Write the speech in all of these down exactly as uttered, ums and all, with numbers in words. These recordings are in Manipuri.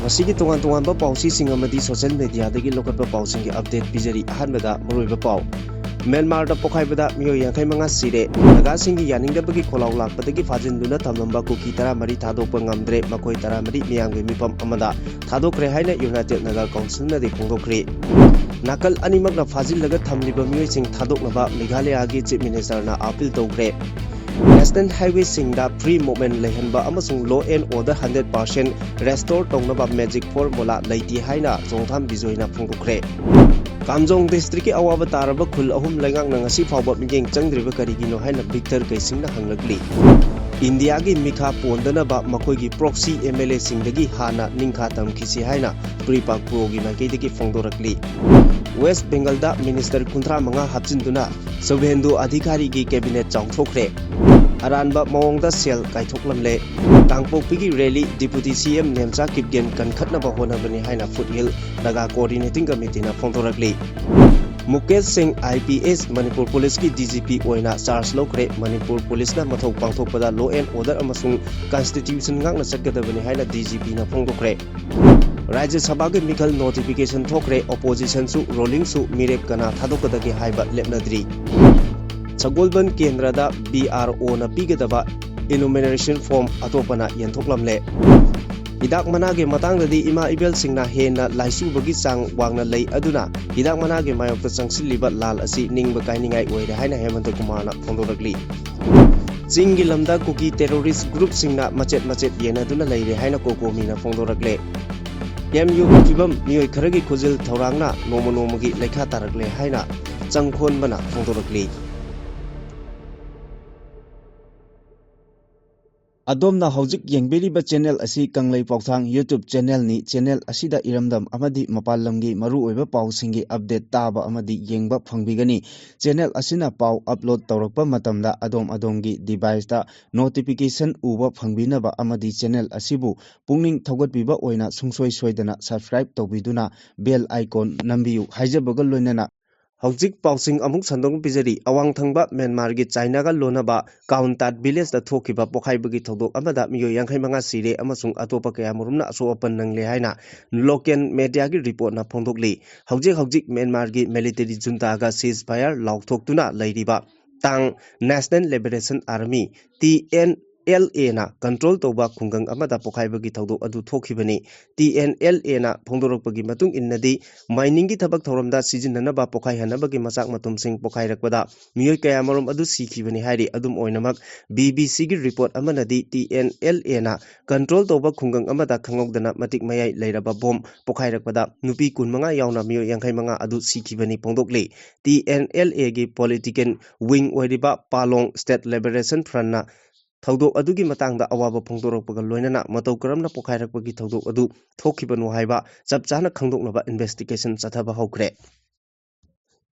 ꯃꯁꯤꯒꯤ ꯇꯣꯉꯥꯟ ꯇꯣꯉꯥꯟꯕ ꯄꯥꯎꯆꯦꯁꯤꯡ ꯑꯃꯗꯤ social mediaꯗꯒꯤ ꯂꯧꯈꯠꯄ ꯄꯥꯎꯁꯤꯡꯒꯤ update ꯄꯤꯖꯔꯤ꯫ ꯑꯍꯥꯟꯕꯗ ꯃꯔꯨꯑꯣꯏꯕ ꯄꯥꯎ꯫ ꯃ꯭ꯌꯥꯟꯃꯥꯔꯗ ꯄꯣꯈꯥꯏꯕꯗ ꯃꯤꯑꯣꯏ ꯌꯥꯡꯈꯩ ꯃꯉꯥ ꯁꯤꯔꯦ꯫ ꯅꯥꯒꯥꯁꯤꯡꯒꯤ ꯌꯥꯅꯤꯡꯗꯕꯒꯤ ꯈꯣꯜꯂꯥꯎ ꯂꯥꯛꯄꯗꯒꯤ ꯐꯥꯖꯤꯟꯗꯨꯅ ꯊꯝꯂꯝꯕ ꯀꯨꯀꯤ ꯇꯔꯥꯃꯔꯤ ꯊꯥꯗꯣꯛꯄ ꯉꯝꯗ꯭ꯔꯦ꯫ ꯃꯈꯣꯏ ꯇꯔꯥꯃꯔꯤ ꯃꯤꯌꯥꯝꯒꯤ ꯃꯤꯐꯝ ꯑꯃꯗ ꯊꯥꯗꯣꯛꯈ꯭ꯔꯦ ꯍꯥꯏꯅ United Naga Councilꯅꯗꯤ ꯐꯣꯡꯗꯣꯛꯈ꯭ꯔꯤ꯫ ꯅꯥꯀꯜ ꯑꯅꯤꯃꯛꯅ ꯐꯥꯖꯤꯜꯂꯒ ꯊꯝꯂꯤꯕ ꯃꯤꯑꯣꯏꯁꯤꯡ ꯊꯥꯗꯣꯛꯅꯕ ꯃꯦꯘꯥꯂꯌꯒꯤ Chief Ministerꯅ appeal ꯇꯧꯈ꯭ꯔꯦ꯫ National Highwayꯁꯤꯡꯗ free movement ꯂꯩꯍꯟꯕ ꯑꯃꯁꯨꯡ law and order hundred percent restore ꯇꯧꯅꯕ magic formula ꯂꯩꯇꯦ ꯍꯥꯏꯅ ꯆꯣꯡꯊꯥꯝ ꯕꯤꯖꯣꯏꯅ ꯐꯣꯡꯗꯣꯛꯈ꯭ꯔꯦ꯫ ꯀꯥꯝꯖꯣꯡ districtꯀꯤ ꯑꯋꯥꯕ ꯇꯥꯔꯕ ꯈꯨꯜ ꯑꯍꯨꯝ ꯂꯩꯉꯥꯛꯅ ꯉꯁꯤ ꯐꯥꯎꯕ ꯃꯤꯠꯌꯦꯡ ꯆꯪꯗ꯭ꯔꯤꯕ ꯀꯔꯤꯒꯤꯅꯣ ꯍꯥꯏꯅ ꯕꯤꯛꯇꯔ ꯀꯩꯁꯤꯡꯅ ꯍꯪꯂꯛꯂꯤ꯫ ꯏꯟꯗꯤꯌꯥꯒꯤ ꯃꯤꯈꯥ ꯄꯣꯟꯗꯅꯕ ꯃꯈꯣꯏꯒꯤ proxy MLAꯁꯤꯡꯗꯒꯤ ꯍꯥꯟꯅ ꯅꯤꯡꯈꯥ ꯇꯝꯈꯤꯁꯤ ꯍꯥꯏꯅ PREPAK Proꯒꯤ ꯃꯥꯏꯀꯩꯗꯒꯤ ꯐꯣꯡꯗꯣꯔꯛꯂꯤ꯫ West Bengalꯗ minister ꯀꯨꯟꯊ꯭ꯔꯥ ꯃꯉꯥ ꯍꯥꯞꯆꯤꯟꯗꯨꯅ ꯁꯨꯚꯦꯟꯗꯨ ꯑꯙꯤꯀꯥꯔꯤꯒꯤ cabinet ꯆꯥꯎꯊꯣꯛꯈ꯭ꯔꯦ꯫ ꯑꯔꯥꯟꯕ ꯃꯑꯣꯡꯗ ꯁꯦꯜ ꯀꯥꯏꯊꯣꯛꯂꯝꯂꯦ꯫ ꯀꯥꯡꯄꯣꯛꯄꯤꯒꯤ rally Deputy CM Nemcha Kipgen ꯀꯟꯈꯠꯅꯕ ꯍꯣꯠꯅꯕꯅꯤ ꯍꯥꯏꯅ Foothill Naga Coordinating Committeeꯅ ꯐꯣꯡꯗꯣꯔꯛꯂꯤ꯫ ꯃꯨꯀꯦꯁ ꯁꯤꯡ IPS ꯃꯅꯤꯄꯨꯔ ꯄꯨꯂꯤꯁꯀꯤ DGP ꯑꯣꯏꯅ charge ꯂꯧꯈ꯭ꯔꯦ꯫ ꯃꯅꯤꯄꯨꯔ ꯄꯨꯂꯤꯁꯅ ꯃꯊꯧ ꯄꯥꯡꯊꯣꯛꯄꯗ law and order ꯑꯃꯁꯨꯡ constitution ꯉꯥꯛꯅ ꯆꯠꯀꯗꯕꯅꯤ ꯍꯥꯏꯅ DGPꯅ ꯐꯣꯡꯗꯣꯛꯈ꯭ꯔꯦ꯫ ꯔꯥꯖ꯭ꯌ ꯁꯚꯥꯒꯤ ꯃꯤꯈꯜ notification ꯊꯣꯛꯈ꯭ꯔꯦ꯫ Oppositionꯁꯨ rulingꯁꯨ ꯃꯤꯔꯦꯞ ꯀꯅꯥ ꯊꯥꯗꯣꯛꯀꯗꯒꯦ ꯍꯥꯏꯕ ꯂꯦꯞꯅꯗ꯭ꯔꯤ꯫ ꯁꯒꯣꯜꯕꯟ ꯀꯦꯟꯗ꯭ꯔꯗ BROꯅ ꯄꯤꯒꯗꯕ enumeration form ꯑꯇꯣꯞꯄꯅ ꯌꯦꯟꯊꯣꯛꯂꯝꯂꯦ꯫ ꯍꯤꯗꯥꯛ ꯃꯅꯥꯒꯤ ꯃꯇꯥꯡꯗꯗꯤ ꯏꯃꯥ ꯏꯕꯦꯜꯁꯤꯡꯅ ꯍꯦꯟꯅ ꯂꯥꯏꯆꯨꯕꯒꯤ ꯆꯥꯡ ꯋꯥꯡꯅ ꯂꯩ꯫ ꯑꯗꯨꯅ ꯍꯤꯗꯥꯛ ꯃꯅꯥꯒꯤ ꯃꯥꯌꯣꯛꯇ ꯆꯪꯁꯤꯜꯂꯤꯕ ꯂꯥꯜ ꯑꯁꯤ ꯅꯤꯡꯕ ꯀꯥꯏꯅꯤꯡꯉꯥꯏ ꯑꯣꯏꯔꯦ ꯍꯥꯏꯅ ꯍꯦꯃꯟꯇ ꯀꯨꯃꯥꯔꯅ ꯐꯣꯡꯗꯣꯔꯛꯂꯤ꯫ ꯆꯤꯡꯒꯤ ꯂꯝꯗ ꯀꯨꯀꯤ terrorist groupꯁꯤꯡꯅ ꯃꯆꯦꯠ ꯃꯆꯦꯠ ꯌꯦꯟꯅꯗꯨꯅ ꯂꯩꯔꯦ ꯍꯥꯏꯅ COCOMIꯅ ꯐꯣꯡꯗꯣꯔꯛꯂꯦ꯫ MUꯒꯤ ꯐꯤꯕꯝ ꯃꯤꯑꯣꯏ ꯈꯔꯒꯤ ꯈꯨꯖꯤꯜ ꯊꯧꯔꯥꯡꯅ ꯅꯣꯡꯃ ꯅꯣꯡꯃꯒꯤ ꯂꯩꯈꯥ ꯇꯥꯔꯛꯂꯦ ꯍꯥꯏꯅ ꯆꯪꯈꯣꯟꯕꯅ ꯐꯣꯡꯗꯣꯔꯛꯂꯤ꯫ ꯑꯗꯣꯝꯅ ꯍꯧꯖꯤꯛ ꯌꯦꯡꯕꯤꯔꯤꯕ channel ꯑꯁꯤ ꯀꯪꯂꯩ ꯄꯥꯎꯊꯥꯡ YouTube channelꯅꯤ꯫ Channel ꯑꯁꯤꯗ ꯏꯔꯝꯗꯝ ꯑꯃꯗꯤ ꯃꯄꯥꯟ ꯂꯝꯒꯤ ꯃꯔꯨꯑꯣꯏꯕ ꯄꯥꯎꯁꯤꯡꯒꯤ update ꯇꯥꯕ ꯑꯃꯗꯤ ꯌꯦꯡꯕ ꯐꯪꯕꯤꯒꯅꯤ꯫ Channel ꯑꯁꯤꯅ ꯄꯥꯎ upload ꯇꯧꯔꯛꯄ ꯃꯇꯝꯗ ꯑꯗꯣꯝ ꯑꯗꯣꯝꯒꯤ deviceꯇ notification ꯎꯕ ꯐꯪꯕꯤꯅꯕ ꯑꯃꯗꯤ channel ꯑꯁꯤꯕꯨ ꯄꯨꯛꯅꯤꯡ ꯊꯧꯒꯠꯄꯤꯕ ꯑꯣꯏꯅ ꯁꯨꯡꯁꯣꯏ ꯁꯣꯏꯗꯅ subscribe ꯇꯧꯕꯤꯗꯨꯅ bell icon ꯅꯝꯕꯤꯌꯨ ꯍꯥꯏꯖꯕꯒ ꯂꯣꯏꯅꯅ ꯍꯧꯖꯤꯛ ꯄꯥꯎꯁꯤꯡ ꯑꯃꯨꯛ ꯁꯟꯗꯣꯛꯅ ꯄꯤꯖꯔꯤ꯫ ꯑꯋꯥꯡ ꯊꯪꯕ ꯃ꯭ꯌꯥꯟꯃꯥꯔꯒꯤ ꯆꯥꯏꯅꯥꯒ ꯂꯣꯟꯅꯕ ꯀꯥꯎꯟꯇꯥꯠ ꯚꯤꯂꯦꯖꯇ ꯊꯣꯛꯈꯤꯕ ꯄꯣꯈꯥꯏꯕꯒꯤ ꯊꯧꯗꯣꯛ ꯑꯃꯗ ꯃꯤꯑꯣꯏ ꯌꯥꯡꯈꯩ ꯃꯉꯥ ꯁꯤꯔꯦ ꯑꯃꯁꯨꯡ ꯑꯇꯣꯞꯄ ꯀꯌꯥꯃꯔꯨꯝꯅ ꯑꯁꯣꯛ ꯑꯄꯟ ꯅꯪꯂꯦ ꯍꯥꯏꯅ ꯂꯣꯀꯦꯜ ꯃꯦꯗꯤꯌꯥꯒꯤ ꯔꯤꯄꯣꯔꯠꯅ ꯐꯣꯡꯗꯣꯛꯂꯤ꯫ ꯍꯧꯖꯤꯛ ꯍꯧꯖꯤꯛ ꯃ꯭ꯌꯥꯟꯃꯥꯔꯒꯤ ꯃꯤꯂꯤꯇꯔꯤ ꯖꯨꯟꯇꯥꯒ ceasefire ꯂꯥꯎꯊꯣꯛꯇꯨꯅ ꯂꯩꯔꯤꯕ ꯇꯥꯡ National Liberation Army, T N L ꯑꯦꯅ ꯀꯟꯇ꯭ꯔꯣꯜ ꯇꯧꯕ ꯈꯨꯡꯒꯪ ꯑꯃꯗ ꯄꯣꯈꯥꯏꯕꯒꯤ ꯊꯧꯗꯣꯛ ꯑꯗꯨ ꯊꯣꯛꯈꯤꯕꯅꯤ꯫ ꯇꯤ ꯑꯦꯟ ꯑꯦꯜ ꯑꯦꯅ ꯐꯣꯡꯗꯣꯔꯛꯄꯒꯤ ꯃꯇꯨꯡ ꯏꯟꯅꯗꯤ, ꯃꯥꯏꯅꯤꯡꯒꯤ ꯊꯕꯛ ꯊꯧꯔꯝꯗ ꯁꯤꯖꯤꯟꯅꯅꯕ ꯄꯣꯈꯥꯏꯍꯟꯅꯕꯒꯤ ꯃꯆꯥꯛ ꯃꯊꯨꯝꯁꯤꯡ ꯄꯣꯈꯥꯏꯔꯛꯄꯗ ꯃꯤꯑꯣꯏ ꯀꯌꯥꯃꯔꯨꯝ ꯑꯗꯨ ꯁꯤꯈꯤꯕꯅꯤ ꯍꯥꯏꯔꯤ꯫ ꯑꯗꯨꯝ ꯑꯣꯏꯅꯃꯛ, ꯕꯤ ꯕꯤ ꯁꯤꯒꯤ ꯔꯤꯄꯣꯔꯠ ꯑꯃꯅꯗꯤ ꯇꯤ ꯑꯦꯟ ꯑꯦꯜ ꯑꯦꯅ ꯀꯟꯇ꯭ꯔꯣꯜ ꯇꯧꯕ ꯈꯨꯡꯒꯪ ꯑꯃꯗ ꯈꯪꯍꯧꯗꯅ ꯃꯇꯤꯛ ꯃꯌꯥꯏ ꯂꯩꯔꯕ ꯕꯣꯝ ꯄꯣꯈꯥꯏꯔꯛꯄꯗ ꯅꯨꯄꯤ ꯀꯨꯟꯃꯉꯥ ꯌꯥꯎꯅ ꯃꯤꯑꯣꯏ ꯌꯥꯡꯈꯩ ꯃꯉꯥ ꯑꯗꯨ ꯁꯤꯈꯤꯕꯅꯤ ꯐꯣꯡꯗꯣꯛꯂꯤ꯫ ꯇꯤ ꯑꯦꯟ ꯑꯦꯜ ꯑꯦꯒꯤ ꯄꯣꯂꯤꯇꯤꯀꯦꯜ ꯋꯤꯡ ꯑꯣꯏꯔꯤꯕ ꯄꯥꯂꯣꯡ ꯁ꯭ꯇꯦꯠ ꯂꯤꯕꯔꯦꯁꯟ ꯐ꯭ꯔꯟꯠꯅ ꯊꯧꯗꯣꯛ ꯑꯗꯨꯒꯤ ꯃꯇꯥꯡꯗ ꯑꯋꯥꯕ ꯐꯣꯡꯗꯣꯔꯛꯄꯒ ꯂꯣꯏꯅꯅ ꯃꯇꯧ ꯀꯔꯝꯅ ꯄꯣꯈꯥꯏꯔꯛꯄꯒꯤ ꯊꯧꯗꯣꯛ ꯑꯗꯨ ꯊꯣꯛꯈꯤꯕꯅꯣ ꯍꯥꯏꯕ ꯆꯞ ꯆꯥꯅ ꯈꯪꯗꯣꯛꯅꯕ ꯏꯟꯚꯦꯁꯇꯤꯒꯦꯁꯟ ꯆꯠꯊꯕ ꯍꯧꯈ꯭ꯔꯦ꯫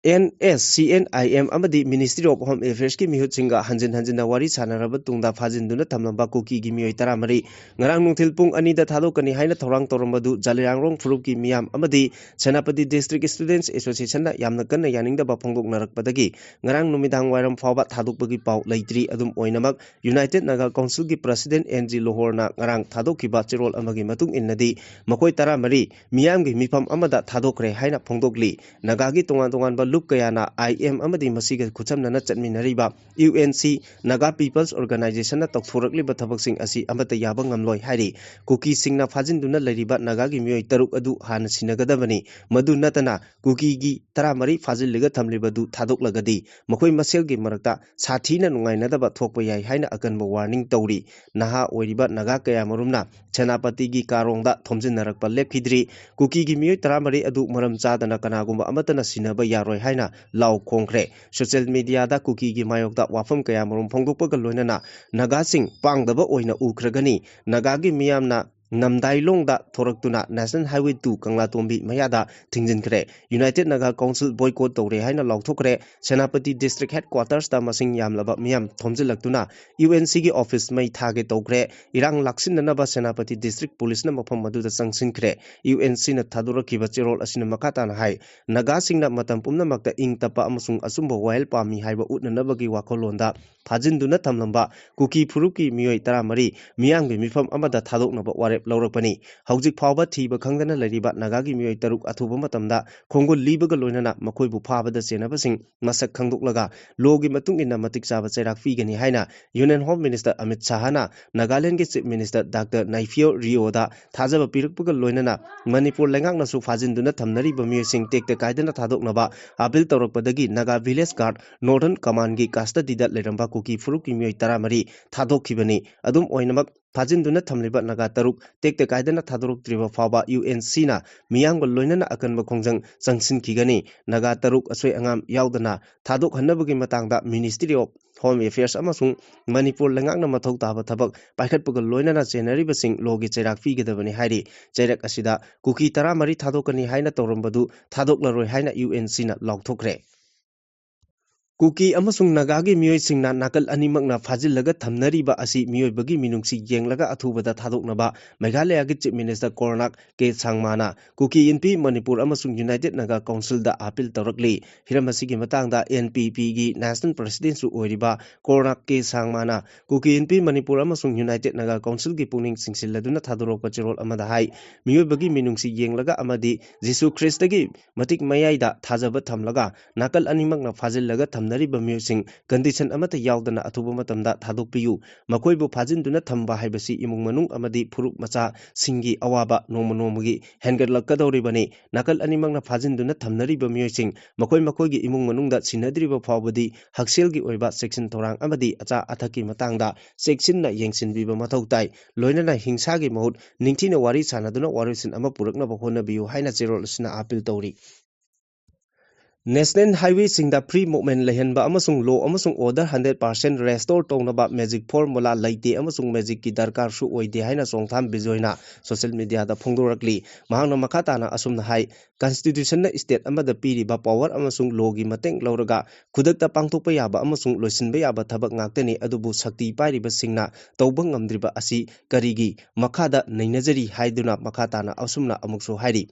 N S C N I M ꯑꯃꯗꯤ Ministry of Home Affairs ꯀꯤ ꯃꯤꯍꯨꯠꯁꯤꯡꯒ ꯍꯟꯖꯤꯟ ꯍꯟꯖꯤꯟꯅ ꯋꯥꯔꯤ ꯁꯥꯟꯅꯔꯕ ꯇꯨꯡꯗ ꯐꯥꯖꯤꯟꯗꯨꯅ ꯊꯝꯂꯝꯕ ꯀꯨꯀꯤꯒꯤ ꯃꯤꯑꯣꯏ ꯇꯔꯥꯃꯔꯤ ꯉꯔꯥꯡ ꯅꯨꯡꯊꯤꯜ ꯄꯨꯡ ꯑꯅꯤꯗ ꯊꯥꯗꯣꯛꯀꯅꯤ ꯍꯥꯏꯅ ꯊꯧꯔꯥꯡ ꯇꯧꯔꯝꯕꯗꯨ ꯖꯂꯤꯌꯥꯡꯔꯣꯡ ꯐꯨꯔꯨꯞꯀꯤ ꯃꯤꯌꯥꯝ ꯑꯃꯗꯤ ꯁꯦꯅꯥꯄꯇꯤ District Students Association ꯅ ꯌꯥꯝꯅ ꯀꯟꯅ ꯌꯥꯅꯤꯡꯗꯕ ꯐꯣꯡꯗꯣꯛꯅꯔꯛꯄꯗꯒꯤ ꯉꯔꯥꯡ ꯅꯨꯃꯤꯗꯥꯡ ꯋꯥꯏꯔꯝ ꯐꯥꯎꯕ ꯊꯥꯗꯣꯛꯄꯒꯤ ꯄꯥꯎ ꯂꯩꯇ꯭ꯔꯤ꯫ ꯑꯗꯨꯝ ꯑꯣꯏꯅꯃꯛ, United Naga Council ꯒꯤ President ꯑꯦꯟ ꯖꯤ ꯂꯣꯍꯣꯔꯅ ꯉꯔꯥꯡ ꯊꯥꯗꯣꯛꯈꯤꯕ ꯆꯦꯔꯣꯜ ꯑꯃꯒꯤ ꯃꯇꯨꯡ ꯏꯟꯅꯗꯤ, ꯃꯈꯣꯏ ꯇꯔꯥꯃꯔꯤ ꯃꯤꯌꯥꯝꯒꯤ ꯃꯤꯐꯝ ꯑꯃꯗ ꯊꯥꯗꯣꯛꯈ꯭ꯔꯦ ꯍꯥꯏꯅ ꯐꯣꯡꯗꯣꯛꯂꯤ꯫ ꯅꯥꯒꯥꯒꯤ ꯇꯣꯉꯥꯟ ꯇꯣꯉꯥꯟꯕ ꯂꯨꯞ ꯀꯌꯥꯅ ꯑꯥꯏ ꯑꯦꯝ ꯑꯃꯗꯤ ꯃꯁꯤꯒ ꯈꯨꯠꯁꯝꯅꯅ ꯆꯠꯃꯤꯟꯅꯔꯤꯕ U N C Naga People's Organization ꯅ ꯇꯧꯊꯣꯔꯛꯂꯤꯕ ꯊꯕꯛꯁꯤꯡ ꯑꯁꯤ ꯑꯃꯠꯇ ꯌꯥꯕ ꯉꯝꯂꯣꯏ ꯍꯥꯏꯔꯤ꯫ ꯀꯨꯀꯤꯁꯤꯡꯅ ꯐꯥꯖꯤꯟꯗꯨꯅ ꯂꯩꯔꯤꯕ ꯅꯥꯒꯥꯒꯤ ꯃꯤꯑꯣꯏ ꯇꯔꯨꯛ ꯑꯗꯨ ꯍꯥꯟꯅ ꯁꯤꯟꯅꯒꯗꯕꯅꯤ꯫ ꯃꯗꯨ ꯅꯠꯇꯅ, ꯀꯨꯀꯤꯒꯤ ꯇꯔꯥꯃꯔꯤ ꯐꯥꯖꯤꯜꯂꯒ ꯊꯝꯂꯤꯕꯗꯨ ꯊꯥꯗꯣꯛꯂꯒꯗꯤ ꯃꯈꯣꯏ ꯃꯁꯦꯜꯒꯤ ꯃꯔꯛꯇ ꯁꯥꯊꯤꯅ ꯅꯨꯡꯉꯥꯏꯅꯗꯕ ꯊꯣꯛꯄ ꯌꯥꯏ ꯍꯥꯏꯅ ꯑꯀꯟꯕ ꯋꯥꯔꯅꯤꯡ ꯇꯧꯔꯤ꯫ ꯅꯍꯥ ꯑꯣꯏꯔꯤꯕ ꯅꯥꯒꯥ ꯀꯌꯥꯃꯔꯨꯝꯅ ꯁꯦꯅꯥꯄꯇꯤꯒꯤ ꯀꯥꯔꯣꯡꯗ ꯊꯣꯝꯖꯤꯟꯅꯔꯛꯄ ꯂꯦꯞꯈꯤꯗ꯭ꯔꯤ꯫ ꯀꯨꯀꯤꯒꯤ ꯃꯤꯑꯣꯏ ꯇꯔꯥꯃꯔꯤ ꯑꯗꯨ ꯃꯔꯝ ꯆꯥꯗꯅ ꯀꯅꯥꯒꯨꯝꯕ ꯑꯃꯠꯇꯅ ꯁꯤꯟꯅꯕ ꯌꯥꯔꯣꯏ ꯍꯥꯏꯅ ꯂꯥꯎ ꯈꯣꯡꯈ꯭ꯔꯦ꯫ ꯁꯣꯁꯤꯌꯦꯜ ꯃꯤꯗꯤꯌꯥꯗ ꯀꯨꯀꯤꯒꯤ ꯃꯥꯌꯣꯛꯇ ꯋꯥꯐꯝ ꯀꯌꯥꯃꯔꯨꯝ ꯐꯣꯡꯗꯣꯛꯄꯒ ꯂꯣꯏꯅꯅ ꯅꯥꯒꯥꯁꯤꯡ ꯄꯥꯡꯗꯕ ꯑꯣꯏꯅ ꯎꯈ꯭ꯔꯒꯅꯤ꯫ ꯅꯥꯒꯥꯒꯤ ꯃꯤꯌꯥꯝꯅ ꯅꯝꯗꯥꯏꯂꯣꯡꯗ ꯊꯣꯔꯛꯇꯨꯅ National Highway two ꯀꯪꯂꯥꯇꯣꯝꯕꯤ ꯃꯌꯥꯗ ꯊꯤꯡꯖꯤꯟꯈ꯭ꯔꯦ꯫ United Naga Council boycott ꯇꯧꯔꯦ ꯍꯥꯏꯅ ꯂꯥꯎꯊꯣꯛꯈ꯭ꯔꯦ꯫ ꯁꯦꯅꯥꯄꯇꯤ district headquarters ꯇ ꯃꯁꯤꯡ ꯌꯥꯝꯂꯕ ꯃꯤꯌꯥꯝ ꯊꯣꯝꯖꯤꯜꯂꯛꯇꯨꯅ U N C ꯒꯤ office ꯃꯩ ꯊꯥꯒꯦ ꯇꯧꯈ꯭ꯔꯦ꯫ ꯏꯔꯥꯡ ꯂꯥꯛꯁꯤꯟꯅꯅꯕ ꯁꯦꯅꯥꯄꯇꯤ district police ꯅ ꯃꯐꯝ ꯑꯗꯨꯗ ꯆꯪꯁꯤꯟꯈ꯭ꯔꯦ꯫ U N C ꯅ ꯊꯥꯗꯣꯔꯛꯈꯤꯕ ꯆꯦꯔꯣꯜ ꯑꯁꯤꯅ ꯃꯈꯥ ꯇꯥꯅ ꯍꯥꯏ, ꯅꯥꯒꯥꯁꯤꯡꯅ ꯃꯇꯝ ꯄꯨꯝꯅꯃꯛꯇ ꯏꯪ ꯇꯞꯄ ꯑꯃꯁꯨꯡ ꯑꯆꯨꯝꯕ ꯋꯥꯌꯦꯜ ꯄꯥꯝꯃꯤ ꯍꯥꯏꯕ ꯎꯠꯅꯅꯕꯒꯤ ꯋꯥꯈꯜꯂꯣꯟꯗ ꯐꯥꯖꯤꯟꯗꯨꯅ ꯊꯝꯂꯝꯕ ꯀꯨꯀꯤ ꯐꯨꯔꯨꯞꯀꯤ ꯃꯤꯑꯣꯏ ꯇꯔꯥꯃꯔꯤ ꯃꯤꯌꯥꯝꯒꯤ ꯃꯤꯐꯝ ꯑꯃꯗ ꯊꯥꯗꯣꯛꯅꯕ ꯋꯥꯔꯦꯞ ꯂꯧꯔꯛꯄꯅꯤ꯫ ꯍꯧꯖꯤꯛ ꯐꯥꯎꯕ ꯊꯤꯕ ꯈꯪꯗꯅ ꯂꯩꯔꯤꯕ ꯅꯥꯒꯥꯒꯤ ꯃꯤꯑꯣꯏ ꯇꯔꯨꯛ ꯑꯊꯨꯕ ꯃꯇꯝꯗ ꯈꯣꯡꯒꯨꯜ ꯂꯤꯕꯒ ꯂꯣꯏꯅꯅ ꯃꯈꯣꯏꯕꯨ ꯐꯥꯕꯗ ꯆꯦꯟꯅꯕꯁꯤꯡ ꯃꯁꯛ ꯈꯪꯗꯣꯛꯂꯒ ꯂꯣꯒꯤ ꯃꯇꯨꯡ ꯏꯟꯅ ꯃꯇꯤꯛ ꯆꯥꯕ ꯆꯩꯔꯥꯛ ꯄꯤꯒꯅꯤ ꯍꯥꯏꯅ Union Home Minister Amit ꯁꯥꯍꯅ ꯅꯥꯒꯥꯂꯦꯟꯒꯤ Chief Minister Doctor ꯅꯥꯏꯐꯤꯌꯣ ꯔꯤꯑꯣꯗ ꯊꯥꯖꯕ ꯄꯤꯔꯛꯄꯒ ꯂꯣꯏꯅꯅ ꯃꯅꯤꯄꯨꯔ ꯂꯩꯉꯥꯛꯅꯁꯨ ꯐꯥꯖꯤꯟꯗꯨꯅ ꯊꯝꯅꯔꯤꯕ ꯃꯤꯑꯣꯏꯁꯤꯡ ꯇꯦꯛꯇ ꯀꯥꯏꯗꯅ ꯊꯥꯗꯣꯛꯅꯕ ꯑꯥꯄꯤꯜ ꯇꯧꯔꯛꯄꯗꯒꯤ Naga Village Guard Northern Command ꯒꯤ custody ꯗ ꯂꯩꯔꯝꯕ ꯀꯨꯀꯤ ꯐꯨꯔꯨꯞꯀꯤ ꯃꯤꯑꯣꯏ ꯇꯔꯥꯃꯔꯤ ꯊꯥꯗꯣꯛꯈꯤꯕꯅꯤ꯫ ꯑꯗꯨꯝ ꯑꯣꯏꯅꯃꯛ, ꯐꯥꯖꯤꯟꯗꯨꯅ ꯊꯝꯂꯤꯕ ꯅꯥꯒꯥ ꯇꯔꯨꯛ ꯇꯦꯛꯇ ꯀꯥꯏꯗꯅ ꯊꯥꯗꯣꯔꯛꯇ꯭ꯔꯤꯕ ꯐꯥꯎꯕ U N C ꯅ ꯃꯤꯌꯥꯝꯒ ꯂꯣꯏꯅꯅ ꯑꯀꯟꯕ ꯈꯣꯡꯖꯪ ꯆꯪꯁꯤꯟꯈꯤꯒꯅꯤ꯫ ꯅꯥꯒꯥ ꯇꯔꯨꯛ ꯑꯁꯣꯏ ꯑꯉꯥꯝ ꯌꯥꯎꯗꯅ ꯊꯥꯗꯣꯛꯍꯟꯅꯕꯒꯤ ꯃꯇꯥꯡꯗ Ministry of Home Affairs ꯑꯃꯁꯨꯡ ꯃꯅꯤꯄꯨꯔ ꯂꯩꯉꯥꯛꯅ ꯃꯊꯧ ꯇꯥꯕ ꯊꯕꯛ ꯄꯥꯏꯈꯠꯄꯒ ꯂꯣꯏꯅꯅ ꯆꯦꯟꯅꯔꯤꯕꯁꯤꯡ ꯂꯣꯒꯤ ꯆꯩꯔꯥꯛ ꯄꯤꯒꯗꯕꯅꯤ ꯍꯥꯏꯔꯤ꯫ ꯆꯩꯔꯛ ꯑꯁꯤꯗ ꯀꯨꯀꯤ ꯇꯔꯥꯃꯔꯤ ꯊꯥꯗꯣꯛꯀꯅꯤ ꯍꯥꯏꯅ ꯇꯧꯔꯝꯕꯗꯨ ꯊꯥꯗꯣꯛꯂꯔꯣꯏ ꯍꯥꯏꯅ U N C ꯅ ꯂꯥꯎꯊꯣꯛꯈ꯭ꯔꯦ꯫ ꯀꯨꯀꯤ ꯑꯃꯁꯨꯡ ꯅꯥꯒꯥꯒꯤ ꯃꯤꯑꯣꯏꯁꯤꯡꯅ ꯅꯥꯀꯜ ꯑꯅꯤꯃꯛꯅ ꯐꯥꯖꯤꯜꯂꯒ ꯊꯝꯅꯔꯤꯕ ꯑꯁꯤ ꯃꯤꯑꯣꯏꯕꯒꯤ ꯃꯤꯅꯨꯡꯁꯤ ꯌꯦꯡꯂꯒ ꯑꯊꯨꯕꯗ ꯊꯥꯗꯣꯛꯅꯕ ꯃꯦꯘꯥꯂꯌꯒꯤ Chief Minister ꯀꯣꯔꯅꯥꯛ ꯀꯦ ꯁꯥꯡꯃꯥꯅ ꯀꯨꯀꯤ ꯏꯟꯄꯤ ꯃꯅꯤꯄꯨꯔ ꯑꯃꯁꯨꯡ United Naga Council ꯗ ꯑꯥꯄꯤꯜ ꯇꯧꯔꯛꯂꯤ꯫ ꯍꯤꯔꯝ ꯑꯁꯤꯒꯤ ꯃꯇꯥꯡꯗ N P P ꯒꯤ National President ꯁꯨ ꯑꯣꯏꯔꯤꯕ ꯀꯣꯔꯅꯥꯛ ꯀꯦ ꯁꯥꯡꯃꯥꯅ ꯀꯨꯀꯤ ꯏꯟꯄꯤ ꯃꯅꯤꯄꯨꯔ ꯑꯃꯁꯨꯡ United Naga Council ꯒꯤ ꯄꯨꯛꯅꯤꯡ ꯆꯤꯡꯁꯤꯜꯂꯗꯨꯅ ꯊꯥꯗꯣꯔꯛꯄ ꯆꯦꯔꯣꯜ ꯑꯃꯗ ꯍꯥꯏ, ꯃꯤꯑꯣꯏꯕꯒꯤ ꯃꯤꯅꯨꯡꯁꯤ ꯌꯦꯡꯂꯒ ꯑꯃꯗꯤ ꯖꯤꯁꯨ ꯈ꯭ꯔꯤꯁꯇꯒꯤ ꯃꯇꯤꯛ ꯃꯌꯥꯏꯗ ꯊꯥꯖꯕ ꯊꯝꯂꯒ ꯅꯥꯀꯜ ꯑꯅꯤꯃꯛꯅ ꯐꯥꯖꯤꯜꯂꯒ ꯊꯝꯅꯔꯤꯕ ꯃꯤꯑꯣꯏꯁꯤꯡ condition ꯑꯃꯠꯇ ꯌꯥꯎꯗꯅ ꯑꯊꯨꯕ ꯃꯇꯝꯗ ꯊꯥꯗꯣꯛꯄꯤꯌꯨ꯫ ꯃꯈꯣꯏꯕꯨ ꯐꯥꯖꯤꯟꯗꯨꯅ ꯊꯝꯕ ꯍꯥꯏꯕꯁꯤ ꯏꯃꯨꯡ ꯃꯅꯨꯡ ꯑꯃꯗꯤ ꯐꯨꯔꯨꯞ ꯃꯆꯥꯁꯤꯡꯒꯤ ꯑꯋꯥꯕ ꯅꯣꯡꯃ ꯅꯣꯡꯃꯒꯤ ꯍꯦꯟꯒꯠꯂꯛꯀꯗꯧꯔꯤꯕꯅꯤ꯫ ꯅꯥꯀꯜ ꯑꯅꯤꯃꯛꯅ ꯐꯥꯖꯤꯟꯗꯨꯅ ꯊꯝꯅꯔꯤꯕ ꯃꯤꯑꯣꯏꯁꯤꯡ ꯃꯈꯣꯏ ꯃꯈꯣꯏꯒꯤ ꯏꯃꯨꯡ ꯃꯅꯨꯡꯗ ꯁꯤꯟꯅꯗ꯭ꯔꯤꯕ ꯐꯥꯎꯕꯗꯤ ꯍꯛꯁꯦꯜꯒꯤ ꯑꯣꯏꯕ ꯆꯦꯛꯁꯤꯟ ꯊꯧꯔꯥꯡ ꯑꯃꯗꯤ ꯑꯆꯥ ꯑꯊꯛꯀꯤ ꯃꯇꯥꯡꯗ ꯆꯦꯛꯁꯤꯟꯅ ꯌꯦꯡꯁꯤꯟꯕꯤꯕ ꯃꯊꯧ ꯇꯥꯏ꯫ ꯂꯣꯏꯅꯅ ꯍꯤꯡꯁꯥꯒꯤ ꯃꯍꯨꯠ ꯅꯤꯡꯊꯤꯅ ꯋꯥꯔꯤ ꯁꯥꯟꯅꯗꯨꯅ ꯋꯥꯔꯣꯏꯁꯤꯟ ꯑꯃ ꯄꯨꯔꯛꯅꯕ ꯍꯣꯠꯅꯕꯤꯌꯨ ꯍꯥꯏꯅ ꯆꯦꯔꯣꯜ ꯑꯁꯤꯅ ꯑꯥꯄꯤꯜ ꯇꯧꯔꯤ꯫ National Highwayꯁꯤꯡꯗ free movement ꯂꯩꯍꯟꯕ ꯑꯃꯁꯨꯡ law ꯑꯃꯁꯨꯡ order hundred percent restore ꯇꯧꯅꯕ magic formula ꯂꯩꯇꯦ ꯑꯃꯁꯨꯡ magicꯀꯤ ꯗꯔꯀꯥꯔꯁꯨ ꯑꯣꯏꯗꯦ ꯍꯥꯏꯅ ꯆꯣꯡꯊꯥꯝ ꯕꯤꯖꯣꯏꯅ social mediaꯗ ꯐꯣꯡꯗꯣꯔꯛꯂꯤ꯫ ꯃꯍꯥꯛꯅ ꯃꯈꯥ ꯇꯥꯅ ꯑꯁꯨꯝꯅ ꯍꯥꯏ, Constitutionꯅ state ꯑꯃꯗ ꯄꯤꯔꯤꯕ power ꯑꯃꯁꯨꯡ lawꯒꯤ ꯃꯇꯦꯡ ꯂꯧꯔꯒ ꯈꯨꯗꯛꯇ ꯄꯥꯡꯊꯣꯛꯄ ꯌꯥꯕ ꯑꯃꯁꯨꯡ ꯂꯣꯏꯁꯤꯟꯕ ꯌꯥꯕ ꯊꯕꯛ ꯉꯥꯛꯇꯅꯤ, ꯑꯗꯨꯕꯨ ꯁꯛꯇꯤ ꯄꯥꯏꯔꯤꯕꯁꯤꯡꯅ ꯇꯧꯕ ꯉꯝꯗ꯭ꯔꯤꯕ ꯑꯁꯤ ꯀꯔꯤꯒꯤ ꯃꯈꯥꯗ ꯅꯩꯅꯖꯔꯤ ꯍꯥꯏꯗꯨꯅ ꯃꯈꯥ ꯇꯥꯅ ꯑꯁꯨꯝꯅ ꯑꯃꯨꯛꯁꯨ ꯍꯥꯏꯔꯤ꯫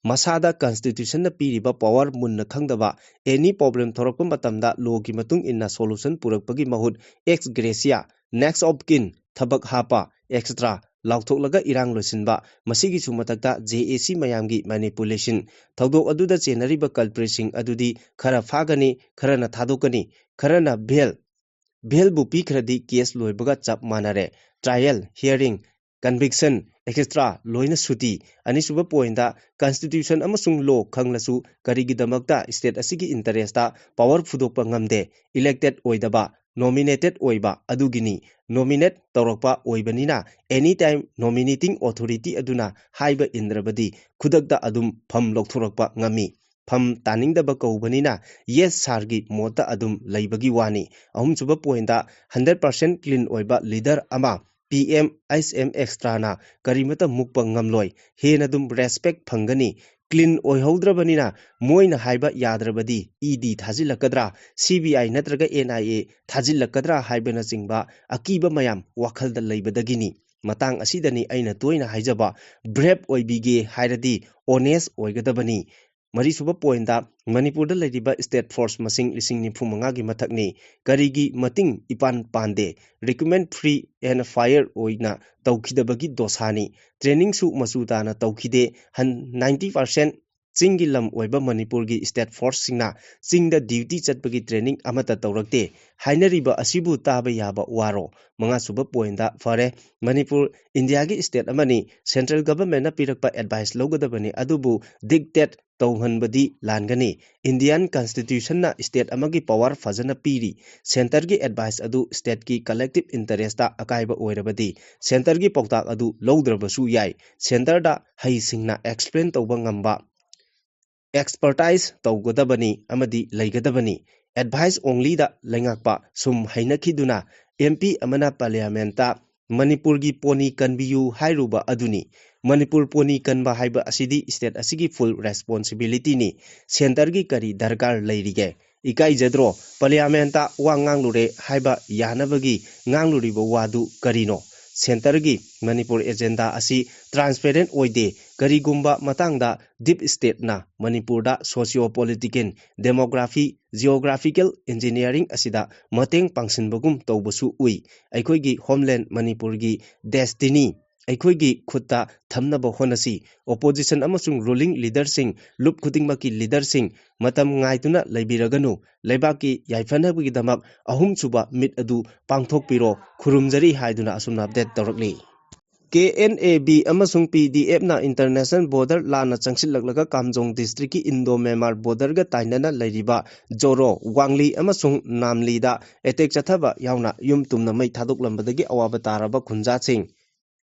ꯃꯁꯥꯗ Constitutionꯅ ꯄꯤꯔꯤꯕ power ꯃꯨꯟꯅ ꯈꯪꯗꯕ, any problem ꯊꯣꯔꯛꯄ ꯃꯇꯝꯗ lawꯒꯤ ꯃꯇꯨꯡ ꯏꯟꯅ solution ꯄꯨꯔꯛꯄꯒꯤ ꯃꯍꯨꯠ ex gratia, next of kin, ꯊꯕꯛ ꯍꯥꯞꯄ, extra, ꯂꯥꯎꯊꯣꯛꯂꯒ ꯏꯔꯥꯡ ꯂꯣꯏꯁꯤꯟꯕ, ꯃꯁꯤꯒꯤꯁꯨ ꯃꯊꯛꯇ JAC ꯃꯌꯥꯝꯒꯤ manipulation꯫ ꯊꯧꯗꯣꯛ ꯑꯗꯨꯗ ꯆꯦꯟꯅꯔꯤꯕ culpritꯁꯤꯡ ꯑꯗꯨꯗꯤ ꯈꯔ ꯐꯥꯒꯅꯤ, ꯈꯔꯅ ꯊꯥꯗꯣꯛꯀꯅꯤ, ꯈꯔꯅ bail, bailꯕꯨ ꯄꯤꯈ꯭ꯔꯗꯤ case ꯂꯣꯏꯕꯒ ꯆꯞ ꯃꯥꯟꯅꯔꯦ꯫ Trial, hearing, conviction, extra ꯂꯣꯏꯅ ꯁꯨꯇꯤ꯫ ꯑꯅꯤꯁꯨꯕ pointꯇ Constitution ꯑꯃꯁꯨꯡ law ꯈꯪꯂꯁꯨ ꯀꯔꯤꯒꯤꯗꯃꯛꯇ state ꯑꯁꯤꯒꯤ interestꯇ power ꯐꯨꯗꯣꯛꯄ ꯉꯝꯗꯦ? Elected ꯑꯣꯏꯗꯕ, nominated ꯑꯣꯏꯕ ꯑꯗꯨꯒꯤꯅꯤ꯫ Nominate ꯇꯧꯔꯛꯄ ꯑꯣꯏꯕꯅꯤꯅ anytime nominating authority ꯑꯗꯨꯅ ꯍꯥꯏꯕ ꯏꯟꯗ꯭ꯔꯕꯗꯤ ꯈꯨꯗꯛꯇ ꯑꯗꯨꯝ ꯐꯝ ꯂꯧꯊꯣꯔꯛꯄ ꯉꯝꯃꯤ꯫ ꯐꯝ ꯇꯥꯅꯤꯡꯗꯕ ꯀꯧꯕꯅꯤꯅ yes sirꯒꯤ ꯃꯣꯠꯇ ꯑꯗꯨꯝ ꯂꯩꯕꯒꯤ ꯋꯥꯅꯤ꯫ ꯑꯍꯨꯝꯁꯨꯕ pointꯇ hundred percent clean ꯑꯣꯏꯕ leader ꯑꯃ, PM, SM extraꯅ ꯀꯔꯤꯃꯠꯇ ꯃꯨꯛꯄ ꯉꯝꯂꯣꯏ꯫ ꯍꯦꯟꯅ ꯑꯗꯨꯝ respect ꯐꯪꯒꯅꯤ꯫ Clean ꯑꯣꯏꯍꯧꯗ꯭ꯔꯕꯅꯤꯅ ꯃꯣꯏꯅ ꯍꯥꯏꯕ ꯌꯥꯗ꯭ꯔꯕꯗꯤ ED ꯊꯥꯖꯤꯜꯂꯛꯀꯗ꯭ꯔꯥ, CBI ꯅꯠꯇ꯭ꯔꯒ NIA ꯊꯥꯖꯤꯜꯂꯛꯀꯗ꯭ꯔꯥ ꯍꯥꯏꯕꯅꯆꯤꯡꯕ ꯑꯀꯤꯕ ꯃꯌꯥꯝ ꯋꯥꯈꯜꯗ ꯂꯩꯕꯗꯒꯤꯅꯤ꯫ ꯃꯇꯥꯡ ꯑꯁꯤꯗꯅꯤ ꯑꯩꯅ ꯇꯣꯏꯅ ꯍꯥꯏꯖꯕ brave ꯑꯣꯏꯕꯤꯒꯦ ꯍꯥꯏꯔꯗꯤ honest ꯑꯣꯏꯒꯗꯕꯅꯤ꯫ ꯃꯔꯤꯁꯨꯕ pointꯇ ꯃꯅꯤꯄꯨꯔꯗ ꯂꯩꯔꯤꯕ state force ꯃꯁꯤꯡ ꯂꯤꯁꯤꯡ ꯅꯤꯐꯨ ꯃꯉꯥꯒꯤ ꯃꯊꯛꯅꯤ꯫ ꯀꯔꯤꯒꯤ ꯃꯇꯤꯡ ꯏꯄꯥꯟ ꯄꯥꯟꯗꯦ? Recruitment free and fair ꯑꯣꯏꯅ ꯇꯧꯈꯤꯗꯕꯒꯤ ꯗꯣꯁꯥꯅꯤ꯫ Trainingꯁꯨ ꯃꯆꯨ ꯇꯥꯅ ꯇꯧꯈꯤꯗꯦ꯫ ꯍꯟ-, ninety percent ꯆꯤꯡꯒꯤ ꯂꯝ ꯑꯣꯏꯕ ꯃꯅꯤꯄꯨꯔꯒꯤ state forceꯁꯤꯡꯅ ꯆꯤꯡꯗ duty ꯆꯠꯄꯒꯤ training ꯑꯃꯠꯇ ꯇꯧꯔꯛꯇꯦ꯫ ꯍꯥꯏꯅꯔꯤꯕ ꯑꯁꯤꯕꯨ ꯇꯥꯕ ꯌꯥꯕ ꯋꯥꯔꯣ? ꯃꯉꯥꯁꯨꯕ pointꯇ ꯐꯔꯦ, ꯃꯅꯤꯄꯨꯔ ꯏꯟꯗꯤꯌꯥꯒꯤ state ꯑꯃꯅꯤ, central governmentꯅ ꯄꯤꯔꯛꯄ advice ꯂꯧꯒꯗꯕꯅꯤ, ꯑꯗꯨꯕꯨ dictate ꯇꯧꯍꯟꯕꯗꯤ ꯂꯥꯟꯒꯅꯤ꯫ Indian Constitutionꯅ state ꯑꯃꯒꯤ power ꯐꯖꯅ ꯄꯤꯔꯤ꯫ Centreꯒꯤ advice ꯑꯗꯨ stateꯀꯤ collective interestꯇ ꯑꯀꯥꯏꯕ ꯑꯣꯏꯔꯕꯗꯤ centreꯒꯤ ꯄꯥꯎꯇꯥꯛ ꯑꯗꯨ ꯂꯧꯗ꯭ꯔꯕꯁꯨ ꯌꯥꯏ꯫ Centreꯗ ꯍꯩꯁꯤꯡꯅ explain ꯇꯧꯕ ꯉꯝꯕ, ꯑꯦꯛꯁꯄꯔꯇꯥꯏꯖ ꯇꯧꯒꯗꯕꯅꯤ ꯑꯃꯗꯤ ꯂꯩꯒꯗꯕꯅꯤ꯫ ꯑꯦꯗꯚꯥꯏꯁ ꯑꯣꯡꯂꯤꯗ ꯂꯩꯉꯥꯛꯄ ꯁꯨꯝ ꯍꯩꯅꯈꯤꯗꯨꯅ ꯑꯦꯝ ꯄꯤ ꯑꯃꯅ ꯄꯥꯔꯂꯤꯌꯥꯃꯦꯟꯇ ꯃꯅꯤꯄꯨꯔꯒꯤ ꯄꯣꯅꯤ ꯀꯟꯕꯤꯌꯨ ꯍꯥꯏꯔꯨꯕ ꯑꯗꯨꯅꯤ꯫ ꯃꯅꯤꯄꯨꯔ ꯄꯣꯅꯤ ꯀꯟꯕ ꯍꯥꯏꯕ ꯑꯁꯤꯗꯤ ꯁ꯭ꯇꯦꯠ ꯑꯁꯤꯒꯤ ꯐꯨꯜ ꯔꯦꯁꯄꯣꯟꯁꯤꯕꯤꯂꯤꯇꯤꯅꯤ꯫ ꯁꯦꯟꯇꯔꯒꯤ ꯀꯔꯤ ꯗꯔꯀꯥꯔ ꯂꯩꯔꯤꯒꯦ? ꯏꯀꯥꯏꯖꯗ꯭ꯔꯣ? ꯄꯥꯔꯂꯤꯌꯥꯃꯦꯟꯇ ꯋꯥ ꯉꯥꯡꯂꯨꯔꯦ ꯍꯥꯏꯕ ꯌꯥꯅꯕꯒꯤ ꯉꯥꯡꯂꯨꯔꯤꯕ ꯋꯥꯗꯨ ꯀꯔꯤꯅꯣ? ꯁꯦꯟꯇꯔꯒꯤ ꯃꯅꯤꯄꯨꯔ ꯑꯦꯖꯦꯟꯗꯥ ꯑꯁꯤ ꯇ꯭ꯔꯥꯟꯁꯄꯦꯔꯦꯟ ꯑꯣꯏꯗꯦ꯫ ꯀꯔꯤꯒꯨꯝꯕ ꯃꯇꯥꯡꯗ ꯗꯤꯞ ꯁ꯭ꯇꯦꯠꯅ ꯃꯅꯤꯄꯨꯔꯗ ꯁꯣꯁꯤꯌꯣ ꯄꯣꯂꯤꯇꯤꯀꯦꯜ, ꯗꯦꯃꯣꯒ꯭ꯔꯥꯐꯤ, ꯖꯤꯑꯣꯒ꯭ꯔꯥꯐꯤꯀꯦꯜ ꯏꯟꯖꯤꯅꯤꯌꯥꯔꯤꯡ ꯑꯁꯤꯗ ꯃꯇꯦꯡ ꯄꯥꯡꯁꯤꯟꯕꯒꯨꯝ ꯇꯧꯕꯁꯨ ꯎꯏ꯫ ꯑꯩꯈꯣꯏꯒꯤ ꯍꯣꯝꯂꯦꯟ ꯃꯅꯤꯄꯨꯔꯒꯤ ꯗꯦꯁꯇꯤꯅꯤ ꯑꯩꯈꯣꯏꯒꯤ ꯈꯨꯠꯇ ꯊꯝꯅꯕ ꯍꯣꯠꯅꯁꯤ꯫ ꯑꯣꯄꯣꯖꯤꯁꯟ ꯑꯃꯁꯨꯡ ꯔꯨꯂꯤꯡ ꯂꯤꯗꯔꯁꯤꯡ, ꯂꯨꯞ ꯈꯨꯗꯤꯡꯃꯛꯀꯤ ꯂꯤꯗꯔꯁꯤꯡ, ꯃꯇꯝ ꯉꯥꯏꯗꯨꯅ ꯂꯩꯕꯤꯔꯒꯅꯨ꯫ ꯂꯩꯕꯥꯛꯀꯤ ꯌꯥꯏꯐꯅꯕꯒꯤꯗꯃꯛ ꯑꯍꯨꯝꯁꯨꯕ ꯃꯤꯠ ꯑꯗꯨ ꯄꯥꯡꯊꯣꯛꯄꯤꯔꯣ꯫ ꯈꯨꯔꯨꯝꯖꯔꯤ ꯍꯥꯏꯗꯨꯅ ꯑꯁꯨꯝꯅ ꯑꯞꯗꯦꯠ ꯇꯧꯔꯛꯂꯤ꯫ ꯀꯦ ꯑꯦꯟ ꯑꯦ ꯕꯤ ꯑꯃꯁꯨꯡ ꯄꯤ ꯗꯤ ꯑꯦꯐꯅ ꯏꯟꯇꯔꯅꯦꯁꯅꯦꯜ ꯕꯣꯔꯗꯔ ꯂꯥꯟꯅ ꯆꯪꯁꯤꯜꯂꯛꯂꯒ ꯀꯥꯝꯖꯣꯡ ꯗꯤꯁꯇ꯭ꯔꯤꯛꯀꯤ ꯏꯟꯗꯣ ꯃ꯭ꯌꯥꯟꯃꯥꯔ ꯕꯣꯔꯗꯔꯒ ꯇꯥꯏꯅꯅ ꯂꯩꯔꯤꯕ ꯖꯣꯔꯣ, ꯋꯥꯡꯂꯤ ꯑꯃꯁꯨꯡ ꯅꯥꯝꯂꯤꯗ ꯑꯦꯇꯦꯛ ꯆꯠꯊꯕ ꯌꯥꯎꯅ ꯌꯨꯝ ꯇꯨꯝꯅ ꯃꯩ ꯊꯥꯗꯣꯛꯂꯝꯕꯗꯒꯤ ꯑꯋꯥꯕ ꯇꯥꯔꯕ ꯈꯨꯟꯖꯥꯁꯤꯡ꯫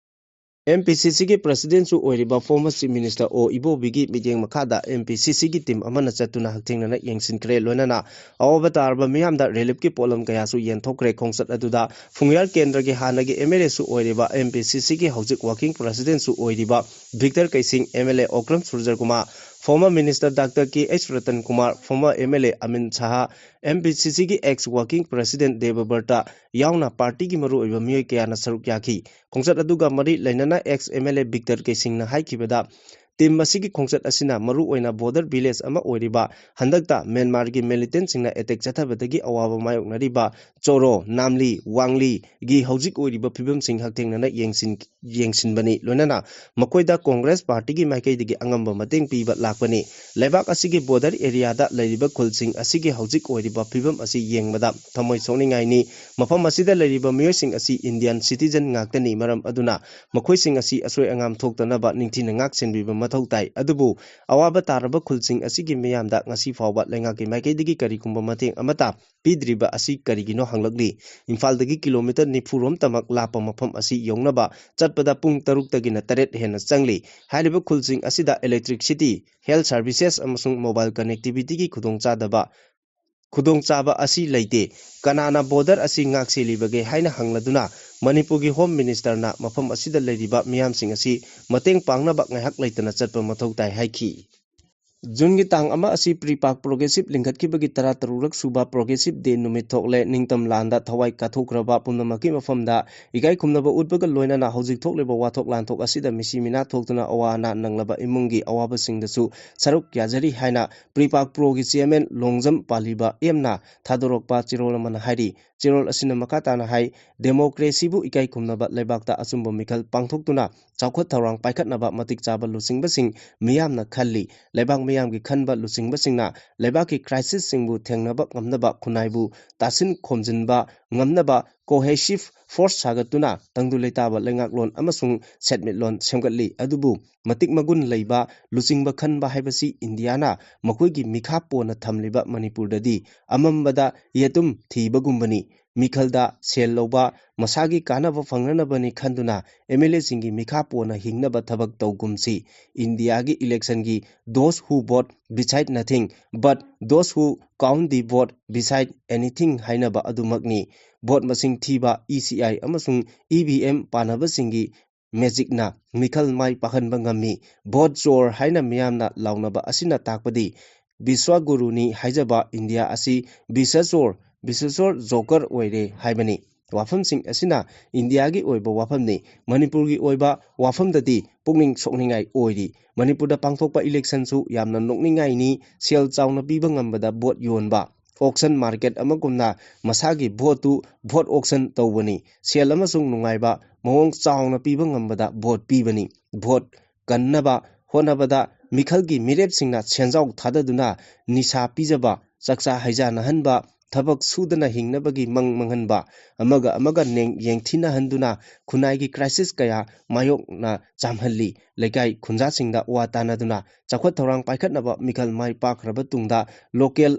ꯑꯦꯝ ꯄꯤ ꯁꯤ ꯁꯤꯒꯤ ꯄ꯭ꯔꯁꯤꯗꯦꯟꯁꯨ ꯑꯣꯏꯔꯤꯕ ꯐꯣꯔꯃꯔ ꯆꯤꯐ ꯃꯤꯅꯤꯁꯇꯔ ꯑꯣ ꯏꯕꯣꯕꯤꯒꯤ ꯃꯤꯠꯌꯦꯡ ꯃꯈꯥꯗ ꯑꯦꯝ ꯄꯤ ꯁꯤ ꯁꯤꯒꯤ ꯇꯤꯝ ꯑꯃꯅ ꯆꯠꯇꯨꯅ ꯍꯛꯊꯦꯡꯅꯅ ꯌꯦꯡꯁꯤꯟꯈ꯭ꯔꯦ꯫ ꯂꯣꯏꯅꯅ ꯑꯋꯥꯕ ꯇꯥꯔꯕ ꯃꯤꯌꯥꯝꯗ ꯔꯤꯂꯤꯐꯀꯤ ꯄꯣꯠꯂꯝ ꯀꯌꯥꯁꯨ ꯌꯦꯟꯊꯣꯛꯈ꯭ꯔꯦ꯫ ꯈꯣꯡꯆꯠ ꯑꯗꯨꯗ ꯐꯨꯡꯌꯥꯔ ꯀꯦꯟꯗ꯭ꯔꯒꯤ ꯍꯥꯟꯅꯒꯤ ꯑꯦꯝ ꯑꯦꯜ ꯑꯦꯁꯨ ꯑꯣꯏꯔꯤꯕ, ꯑꯦꯝ ꯄꯤ ꯁꯤ ꯁꯤꯒꯤ ꯍꯧꯖꯤꯛ ꯋꯥꯔꯀꯤꯡ ꯄ꯭ꯔꯁꯤꯗꯦꯟꯁꯨ ꯑꯣꯏꯔꯤꯕ Victor Keishing, M L A Okram Surjakumar, former minister doctor K H Ratan Kumar, former M L A Amin Shah, M P C ꯁꯤꯒꯤ ꯑꯦꯛꯁ ꯋꯥꯔꯀꯤꯡ ꯄ꯭ꯔꯁꯤꯗꯦꯟ ꯗꯦꯕꯕ꯭ꯔꯇ ꯌꯥꯎꯅ ꯄꯥꯔꯇꯤꯒꯤ ꯃꯔꯨꯑꯣꯏꯕ ꯃꯤꯑꯣꯏ ꯀꯌꯥꯅ ꯁꯔꯨꯛ ꯌꯥꯈꯤ꯫ ꯈꯣꯡꯆꯠ ꯑꯗꯨꯒ ꯃꯔꯤ ꯂꯩꯅꯅ ex M L A Victor ꯀꯩꯁꯤꯡꯅ ꯍꯥꯏꯈꯤꯕꯗ, ꯇꯤꯝ ꯑꯁꯤꯒꯤ ꯈꯣꯡꯆꯠ ꯑꯁꯤꯅ ꯃꯔꯨꯑꯣꯏꯅ ꯕꯣꯔꯗꯔ ꯚꯤꯂꯦꯖ ꯑꯃ ꯑꯣꯏꯔꯤꯕ, ꯍꯟꯗꯛꯇ ꯃ꯭ꯌꯥꯟꯃꯥꯔꯒꯤ ꯃꯤꯂꯤꯇꯦꯟꯠꯁꯤꯡꯅ ꯑꯦꯇꯦꯛ ꯆꯠꯊꯕꯗꯒꯤ ꯑꯋꯥꯕ ꯃꯥꯌꯣꯛꯅꯔꯤꯕ ꯆꯣꯔꯣ, ꯅꯥꯝꯂꯤ, ꯋꯥꯡꯂꯤꯒꯤ ꯍꯧꯖꯤꯛ ꯑꯣꯏꯔꯤꯕ ꯐꯤꯕꯝꯁꯤꯡ ꯍꯛꯊꯦꯡꯅꯅ ꯌꯦꯡꯁꯤꯟ-, ꯌꯦꯡꯁꯤꯟꯕꯅꯤ꯫ ꯂꯣꯏꯅꯅ ꯃꯈꯣꯏꯗ ꯀꯣꯡꯒ꯭ꯔꯦꯁ ꯄꯥꯔꯇꯤꯒꯤ ꯃꯥꯏꯀꯩꯗꯒꯤ ꯑꯉꯝꯕ ꯃꯇꯦꯡ ꯄꯤꯕ ꯂꯥꯛꯄꯅꯤ꯫ ꯂꯩꯕꯥꯛ ꯑꯁꯤꯒꯤ ꯕꯣꯔꯗꯔ ꯑꯦꯔꯤꯌꯥꯗ ꯂꯩꯔꯤꯕ ꯈꯨꯜꯁꯤꯡ ꯑꯁꯤꯒꯤ ꯍꯧꯖꯤꯛ ꯑꯣꯏꯔꯤꯕ ꯐꯤꯕꯝ ꯑꯁꯤ ꯌꯦꯡꯕꯗ ꯊꯃꯣꯏ ꯁꯣꯛꯅꯤꯡꯉꯥꯏꯅꯤ꯫ ꯃꯐꯝ ꯑꯁꯤꯗ ꯂꯩꯔꯤꯕ ꯃꯤꯑꯣꯏꯁꯤꯡ ꯑꯁꯤ ꯏꯟꯗꯤꯌꯥꯟ ꯁꯤꯇꯤꯖꯟ ꯉꯥꯛꯇꯅꯤ꯫ ꯃꯔꯝ ꯑꯗꯨꯅ ꯃꯈꯣꯏꯁꯤꯡ ꯑꯁꯤ ꯑꯁꯣꯏ ꯑꯉꯥꯝ ꯊꯣꯛꯇꯅꯕ ꯅꯤꯡꯊꯤꯅ ꯉꯥꯛ ꯁꯦꯟꯕꯤꯕ ꯃꯊꯧ ꯇꯥꯏ꯫ ꯑꯗꯨꯕꯨ ꯑꯋꯥꯕ ꯇꯥꯔꯕ ꯈꯨꯜꯁꯤꯡ ꯑꯁꯤꯒꯤ ꯃꯤꯌꯥꯝꯗ ꯉꯁꯤ ꯐꯥꯎꯕ ꯂꯩꯉꯥꯛꯀꯤ ꯃꯥꯏꯀꯩꯗꯒꯤ ꯀꯔꯤꯒꯨꯝꯕ ꯃꯇꯦꯡ ꯑꯃꯠꯇ ꯄꯤꯗ꯭ꯔꯤꯕ ꯑꯁꯤ ꯀꯔꯤꯒꯤꯅꯣ ꯍꯪꯂꯛꯂꯤ꯫ ꯏꯝꯐꯥꯜꯗꯒꯤ ꯀꯤꯂꯣꯃꯤꯇꯔ ꯅꯤꯐꯨ ꯔꯣꯝꯇꯃꯛ ꯂꯥꯞꯄ ꯃꯐꯝ ꯑꯁꯤ ꯌꯧꯅꯕ ꯆꯠꯄꯗ ꯄꯨꯡ ꯇꯔꯨꯛꯇꯒꯤꯅ ꯇꯔꯦꯠ ꯍꯦꯟꯅ ꯆꯪꯂꯤ꯫ ꯍꯥꯏꯔꯤꯕ ꯈꯨꯜꯁꯤꯡ ꯑꯁꯤꯗ electricity, health services ꯑꯃꯁꯨꯡ mobile connectivityꯒꯤ ꯈꯨꯗꯣꯡꯆꯥꯗꯕ ꯈꯨꯗꯣꯡꯆꯥꯕ ꯑꯁꯤ ꯂꯩꯇꯦ꯫ ꯀꯅꯥꯅ border ꯑꯁꯤ ꯉꯥꯛ ꯁꯦꯜꯂꯤꯕꯒꯦ ꯍꯥꯏꯅ ꯍꯪꯂꯗꯨꯅ ꯃꯅꯤꯄꯨꯔꯒꯤ Home Ministerꯅ ꯃꯐꯝ ꯑꯁꯤꯗ ꯂꯩꯔꯤꯕ ꯃꯤꯌꯥꯝꯁꯤꯡ ꯑꯁꯤ ꯃꯇꯦꯡ ꯄꯥꯡꯅꯕ ꯉꯥꯏꯍꯥꯛ ꯂꯩꯇꯅ ꯆꯠꯄ ꯃꯊꯧ ꯇꯥꯏ ꯍꯥꯏꯈꯤ꯫ ꯖꯨꯟꯒꯤ ꯇꯥꯡ ꯑꯃ ꯑꯁꯤ PREPAK progressive ꯂꯤꯡꯈꯠꯈꯤꯕꯒꯤ ꯇꯔꯥ ꯇꯔꯨꯛꯂꯛ ꯁꯨꯕ progressive day ꯅꯨꯃꯤꯠ ꯊꯣꯛꯂꯦ꯫ ꯅꯤꯡꯇꯝ ꯂꯥꯟꯗ ꯊꯋꯥꯏ ꯀꯠꯊꯣꯛꯈ꯭ꯔꯕ ꯄꯨꯝꯅꯃꯛꯀꯤ ꯃꯐꯝꯗ ꯏꯀꯥꯏ ꯈꯨꯝꯅꯕ ꯎꯠꯄꯒ ꯂꯣꯏꯅꯅ ꯍꯧꯖꯤꯛ ꯊꯣꯛꯂꯤꯕ ꯋꯥꯊꯣꯛ ꯂꯥꯟꯊꯣꯛ ꯑꯁꯤꯗ ꯃꯤꯁꯤ ꯃꯤꯅꯥ ꯊꯣꯛꯇꯨꯅ ꯑꯋꯥ ꯑꯅꯥ ꯅꯪꯂꯕ ꯏꯃꯨꯡꯒꯤ ꯑꯋꯥꯕꯁꯤꯡꯗꯁꯨ ꯁꯔꯨꯛ ꯌꯥꯖꯔꯤ ꯍꯥꯏꯅ PREPAK Proꯒꯤ chairman ꯂꯣꯡꯖꯝ ꯄꯥꯂꯤꯕ ꯑꯦꯝꯅ ꯊꯥꯗꯣꯔꯛꯄ ꯆꯦꯔꯣꯜ ꯑꯃꯅ ꯍꯥꯏꯔꯤ꯫ ꯆꯦꯔꯣꯜ ꯑꯁꯤꯅ ꯃꯈꯥ ꯇꯥꯅ ꯍꯥꯏ, democracyꯕꯨ ꯏꯀꯥꯏ ꯈꯨꯝꯅꯕ ꯂꯩꯕꯥꯛꯇ ꯑꯆꯨꯝꯕ ꯃꯤꯈꯜ ꯄꯥꯡꯊꯣꯛꯇꯨꯅ ꯆꯥꯎꯈꯠ ꯊꯧꯔꯥꯡ ꯄꯥꯏꯈꯠꯅꯕ ꯃꯇꯤꯛ ꯆꯥꯕ ꯂꯨꯆꯤꯡꯕꯁꯤꯡ ꯃꯤꯌꯥꯝꯅ ꯈꯜꯂꯤ꯫ ꯂꯩꯕꯥꯛ ꯃꯤꯌꯥꯝꯒꯤ ꯈꯟꯕ ꯂꯨꯆꯤꯡꯕꯁꯤꯡꯅ ꯂꯩꯕꯥꯛꯀꯤ crisisꯁꯤꯡꯕꯨ ꯊꯦꯡꯅꯕ ꯉꯝꯅꯕ, ꯈꯨꯟꯅꯥꯏꯕꯨ ꯇꯥꯁꯤꯟ ꯈꯣꯝꯖꯤꯟꯕ ꯉꯝꯅꯕ cohesive force ꯁꯥꯒꯠꯇꯨꯅ ꯇꯪꯗꯨ ꯂꯩꯇꯥꯕ ꯂꯩꯉꯥꯛꯂꯣꯟ ꯑꯃꯁꯨꯡ ꯁꯦꯟꯃꯤꯠꯂꯣꯟ ꯁꯦꯝꯒꯠꯂꯤ꯫ ꯑꯗꯨꯕꯨ ꯃꯇꯤꯛ ꯃꯒꯨꯟ ꯂꯩꯕ ꯂꯨꯆꯤꯡꯕ ꯈꯟꯕ ꯍꯥꯏꯕꯁꯤ ꯏꯟꯗꯤꯌꯥꯅ ꯃꯈꯣꯏꯒꯤ ꯃꯤꯈꯥ ꯄꯣꯟꯅ ꯊꯝꯂꯤꯕ ꯃꯅꯤꯄꯨꯔꯗꯗꯤ ꯑꯃꯝꯕꯗ ꯌꯦꯇꯨꯝ ꯊꯤꯕꯒꯨꯝꯕꯅꯤ꯫ ꯃꯤꯈꯜꯗ ꯁꯦꯜ ꯂꯧꯕ, ꯃꯁꯥꯒꯤ ꯀꯥꯟꯅꯕ ꯐꯪꯅꯅꯕꯅꯤ ꯈꯟꯗꯨꯅ MLAꯁꯤꯡꯒꯤ ꯃꯤꯈꯥ ꯄꯣꯟꯅ ꯍꯤꯡꯅꯕ ꯊꯕꯛ ꯇꯧꯒꯨꯝꯁꯤ꯫ ꯏꯟꯗꯤꯌꯥꯒꯤ electionꯒꯤ those who vote decide nothing, but those who count the vote decide anything ꯍꯥꯏꯅꯕ ꯑꯗꯨꯃꯛꯅꯤ꯫ Vote ꯃꯁꯤꯡ ꯊꯤꯕ, ECI ꯑꯃꯁꯨꯡ EVM ꯄꯥꯟꯅꯕꯁꯤꯡꯒꯤ magicꯅ ꯃꯤꯈꯜ ꯃꯥꯏ ꯄꯥꯛꯍꯟꯕ ꯉꯝꯃꯤ꯫ Vote ꯆꯣꯔ ꯍꯥꯏꯅ ꯃꯤꯌꯥꯝꯅ ꯂꯥꯎꯅꯕ ꯑꯁꯤꯅ ꯇꯥꯛꯄꯗꯤ ꯕꯤꯁ꯭ꯋꯥꯒꯨꯔꯨꯅꯤ ꯍꯥꯏꯖꯕ ꯏꯟꯗꯤꯌꯥ ꯑꯁꯤ ꯕꯤꯁ꯭ꯋꯆꯣꯔ, ꯕꯤꯁ꯭ꯋꯆꯣꯔ ꯖꯣꯀꯔ ꯑꯣꯏꯔꯦ ꯍꯥꯏꯕꯅꯤ꯫ ꯋꯥꯐꯝꯁꯤꯡ ꯑꯁꯤꯅ ꯏꯟꯗꯤꯌꯥꯒꯤ ꯑꯣꯏꯕ ꯋꯥꯐꯝꯅꯤ꯫ ꯃꯅꯤꯄꯨꯔꯒꯤ ꯑꯣꯏꯕ ꯋꯥꯐꯝꯗꯗꯤ ꯄꯨꯛꯅꯤꯡ ꯁꯣꯛꯅꯤꯡꯉꯥꯏ ꯑꯣꯏꯔꯤ꯫ ꯃꯅꯤꯄꯨꯔꯗ ꯄꯥꯡꯊꯣꯛꯄ electionꯁꯨ ꯌꯥꯝꯅ ꯅꯣꯛꯅꯤꯡꯉꯥꯏꯅꯤ꯫ ꯁꯦꯜ ꯆꯥꯎꯅ ꯄꯤꯕ ꯉꯝꯕꯗ vote ꯌꯣꯟꯕ꯫ Auction market ꯑꯃꯒꯨꯝꯅ ꯃꯁꯥꯒꯤ voteꯇꯨ vote auction ꯇꯧꯕꯅꯤ꯫ ꯁꯦꯜ ꯑꯃꯁꯨꯡ ꯅꯨꯡꯉꯥꯏꯕ ꯃꯑꯣꯡ ꯆꯥꯎꯅ ꯄꯤꯕ ꯉꯝꯕꯗ vote ꯄꯤꯕꯅꯤ꯫ Vote ꯀꯟꯅꯕ ꯍꯣꯠꯅꯕꯗ ꯃꯤꯈꯜꯒꯤ ꯃꯤꯔꯦꯞꯁꯤꯡꯅ ꯁꯦꯟꯖꯥꯎ ꯊꯥꯗꯗꯨꯅ ꯅꯤꯁꯥ ꯄꯤꯖꯕ, ꯆꯥꯛꯆꯥ ꯍꯩꯖꯥꯟꯅꯍꯟꯕ, ꯊꯕꯛ ꯁꯨꯗꯅ ꯍꯤꯡꯅꯕꯒꯤ ꯃꯪ ꯃꯪꯍꯟꯕ, ꯑꯃꯒ ꯑꯃꯒ ꯅꯦꯡ-, ꯌꯦꯡꯊꯤꯅꯍꯟꯗꯨꯅ ꯈꯨꯟꯅꯥꯏꯒꯤ crisis ꯀꯌꯥ ꯃꯥꯌꯣꯛꯅ ꯆꯥꯝꯍꯜꯂꯤ꯫ ꯂꯩꯀꯥꯏ ꯈꯨꯟꯖꯥꯁꯤꯡꯗ ꯋꯥ ꯇꯥꯟꯅꯗꯨꯅ ꯆꯥꯎꯈꯠ ꯊꯧꯔꯥꯡ ꯄꯥꯏꯈꯠꯅꯕ ꯃꯤꯈꯜ ꯃꯥꯏ ꯄꯥꯛꯈ꯭ꯔꯕ ꯇꯨꯡꯗ local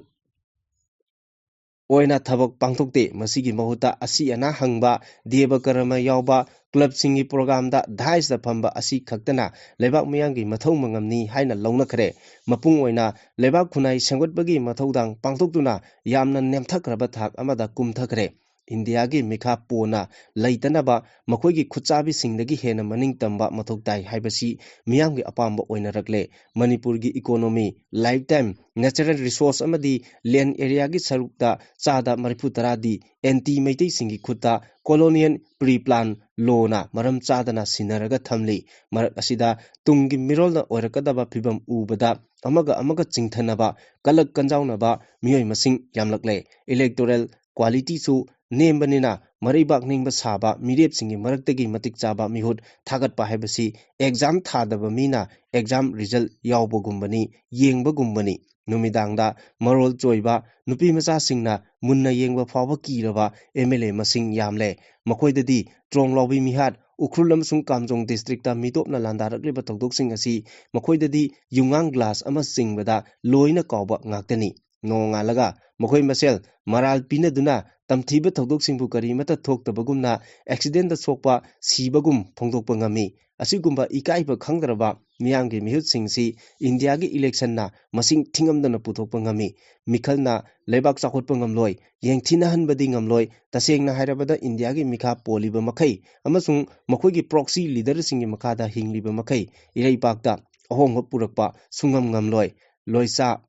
ꯑꯣꯏꯅ ꯊꯕꯛ ꯄꯥꯡꯊꯣꯛꯇꯦ꯫ ꯃꯁꯤꯒꯤ ꯃꯍꯨꯠꯇ ꯑꯁꯤ ꯑꯅꯥ ꯍꯪꯕ, ꯗꯦꯕ ꯀꯔꯃ ꯌꯥꯎꯕ clubꯁꯤꯡꯒꯤ programꯗ ꯗꯥꯏꯁꯇ ꯐꯝꯕ ꯑꯁꯤ ꯈꯛꯇꯅ ꯂꯩꯕꯥꯛ ꯃꯤꯌꯥꯝꯒꯤ ꯃꯊꯧ ꯃꯉꯝꯅꯤ ꯍꯥꯏꯅ ꯂꯧꯅꯈ꯭ꯔꯦ꯫ ꯃꯄꯨꯡ ꯑꯣꯏꯅ ꯂꯩꯕꯥꯛ ꯈꯨꯟꯅꯥꯏ ꯁꯦꯝꯒꯠꯄꯒꯤ ꯃꯊꯧꯗꯥꯡ ꯄꯥꯡꯊꯣꯛꯇꯨꯅ ꯌꯥꯝꯅ ꯅꯦꯝꯊꯈ꯭ꯔꯕ ꯊꯥꯛ ꯑꯃꯗ ꯀꯨꯝꯊꯈ꯭ꯔꯦ꯫ ꯏꯟꯗꯤꯌꯥꯒꯤ ꯃꯤꯈꯥ ꯄꯣꯟꯅ ꯂꯩꯇꯅꯕ ꯃꯈꯣꯏꯒꯤ ꯈꯨꯠꯆꯥꯕꯤꯁꯤꯡꯗꯒꯤ ꯍꯦꯟꯅ ꯃꯅꯤꯡ ꯇꯝꯕ ꯃꯊꯧ ꯇꯥꯏ ꯍꯥꯏꯕꯁꯤ ꯃꯤꯌꯥꯝꯒꯤ ꯑꯄꯥꯝꯕ ꯑꯣꯏꯅꯔꯛꯂꯦ꯫ ꯃꯅꯤꯄꯨꯔꯒꯤ economy, lifetime, natural resource ꯑꯃꯗꯤ land areaꯒꯤ ꯁꯔꯨꯛꯇ ꯆꯥꯗ ꯃꯔꯤꯐꯨ ꯇꯔꯥꯗꯤ anti ꯃꯩꯇꯩꯁꯤꯡꯒꯤ ꯈꯨꯠꯇ colonial pre-plan lawꯅ ꯃꯔꯝ ꯆꯥꯗꯅ ꯁꯤꯟꯅꯔꯒ ꯊꯝꯂꯤ꯫ ꯃꯔꯛ ꯑꯁꯤꯗ ꯇꯨꯡꯒꯤ ꯃꯤꯔꯣꯜꯅ ꯑꯣꯏꯔꯛꯀꯗꯕ ꯐꯤꯕꯝ ꯎꯕꯗ ꯑꯃꯒ ꯑꯃꯒ ꯆꯤꯡꯊꯅꯕ, ꯀꯂꯛ ꯀꯟꯖꯥꯎꯅꯕ ꯃꯤꯑꯣꯏ ꯃꯁꯤꯡ ꯌꯥꯝꯂꯛꯂꯦ꯫ Electoral qualityꯁꯨ ꯅꯦꯝꯕꯅꯤꯅ ꯃꯔꯩꯕꯥꯛ ꯅꯤꯡꯕ ꯁꯥꯕ ꯃꯤꯔꯦꯞꯁꯤꯡꯒꯤ ꯃꯔꯛꯇꯒꯤ ꯃꯇꯤꯛ ꯆꯥꯕ ꯃꯤꯍꯨꯠ ꯊꯥꯒꯠꯄ ꯍꯥꯏꯕꯁꯤ exam ꯊꯥꯗꯕ ꯃꯤꯅ exam result ꯌꯥꯎꯕꯒꯨꯝꯕꯅꯤ, ꯌꯦꯡꯕꯒꯨꯝꯕꯅꯤ꯫ ꯅꯨꯃꯤꯗꯥꯡꯗ ꯃꯔꯣꯜ ꯆꯣꯏꯕ ꯅꯨꯄꯤ ꯃꯆꯥꯁꯤꯡꯅ ꯃꯨꯟꯅ ꯌꯦꯡꯕ ꯐꯥꯎꯕ ꯀꯤꯔꯕ MLA ꯃꯁꯤꯡ ꯌꯥꯝꯂꯦ꯫ ꯃꯈꯣꯏꯗꯗꯤ ꯇ꯭ꯔꯣꯡ ꯂꯥꯎꯕꯤ ꯃꯤꯍꯥꯠ, ꯎꯈ꯭ꯔꯨꯜ ꯑꯃꯁꯨꯡ ꯀꯥꯝꯖꯣꯡ districtꯇ ꯃꯤꯇꯣꯞꯅ ꯂꯥꯟꯗꯥꯔꯛꯂꯤꯕ ꯊꯧꯗꯣꯛꯁꯤꯡ ꯑꯁꯤ ꯃꯈꯣꯏꯗꯗꯤ ꯌꯨꯉꯥꯡ glass ꯑꯃ ꯆꯤꯡꯕꯗ ꯂꯣꯏꯅ ꯀꯥꯎꯕ ꯉꯥꯛꯇꯅꯤ꯫ ꯅꯣꯡꯉꯥꯜꯂꯒ ꯃꯈꯣꯏ ꯃꯁꯦꯜ ꯃꯔꯥꯜ ꯄꯤꯅꯗꯨꯅ ꯇꯝꯊꯤꯕ ꯊꯧꯗꯣꯛꯁꯤꯡꯕꯨ ꯀꯔꯤꯃꯠꯇ ꯊꯣꯛꯇꯕꯒꯨꯝꯅ accidentꯇ ꯁꯣꯛꯄ, ꯁꯤꯕꯒꯨꯝ ꯐꯣꯡꯗꯣꯛꯄ ꯉꯝꯃꯤ꯫ ꯑꯁꯤꯒꯨꯝꯕ ꯏꯀꯥꯏꯕ ꯈꯪꯗ꯭ꯔꯕ ꯃꯤꯌꯥꯝꯒꯤ ꯃꯤꯍꯨꯠꯁꯤꯡꯁꯤ ꯏꯟꯗꯤꯌꯥꯒꯤ electionꯅ ꯃꯁꯤꯡ ꯊꯤꯉꯝꯗꯅ ꯄꯨꯊꯣꯛꯄ ꯉꯝꯃꯤ꯫ ꯃꯤꯈꯜꯅ ꯂꯩꯕꯥꯛ ꯆꯥꯎꯈꯠꯄ ꯉꯝꯂꯣꯏ, ꯌꯦꯡꯊꯤꯅꯍꯟꯕꯗꯤ ꯉꯝꯂꯣꯏ꯫ ꯇꯁꯦꯡꯅ ꯍꯥꯏꯔꯕꯗ ꯏꯟꯗꯤꯌꯥꯒꯤ ꯃꯤꯈꯥ ꯄꯣꯜꯂꯤꯕ ꯃꯈꯩ ꯑꯃꯁꯨꯡ ꯃꯈꯣꯏꯒꯤ proxy leaderꯁꯤꯡꯒꯤ ꯃꯈꯥꯗ ꯍꯤꯡꯂꯤꯕ ꯃꯈꯩ ꯏꯔꯩꯄꯥꯛꯇ ꯑꯍꯣꯡꯕ ꯄꯨꯔꯛꯄ ꯁꯨꯡꯉꯝ ꯉꯝꯂꯣꯏ꯫ ꯂꯣꯏꯆꯥ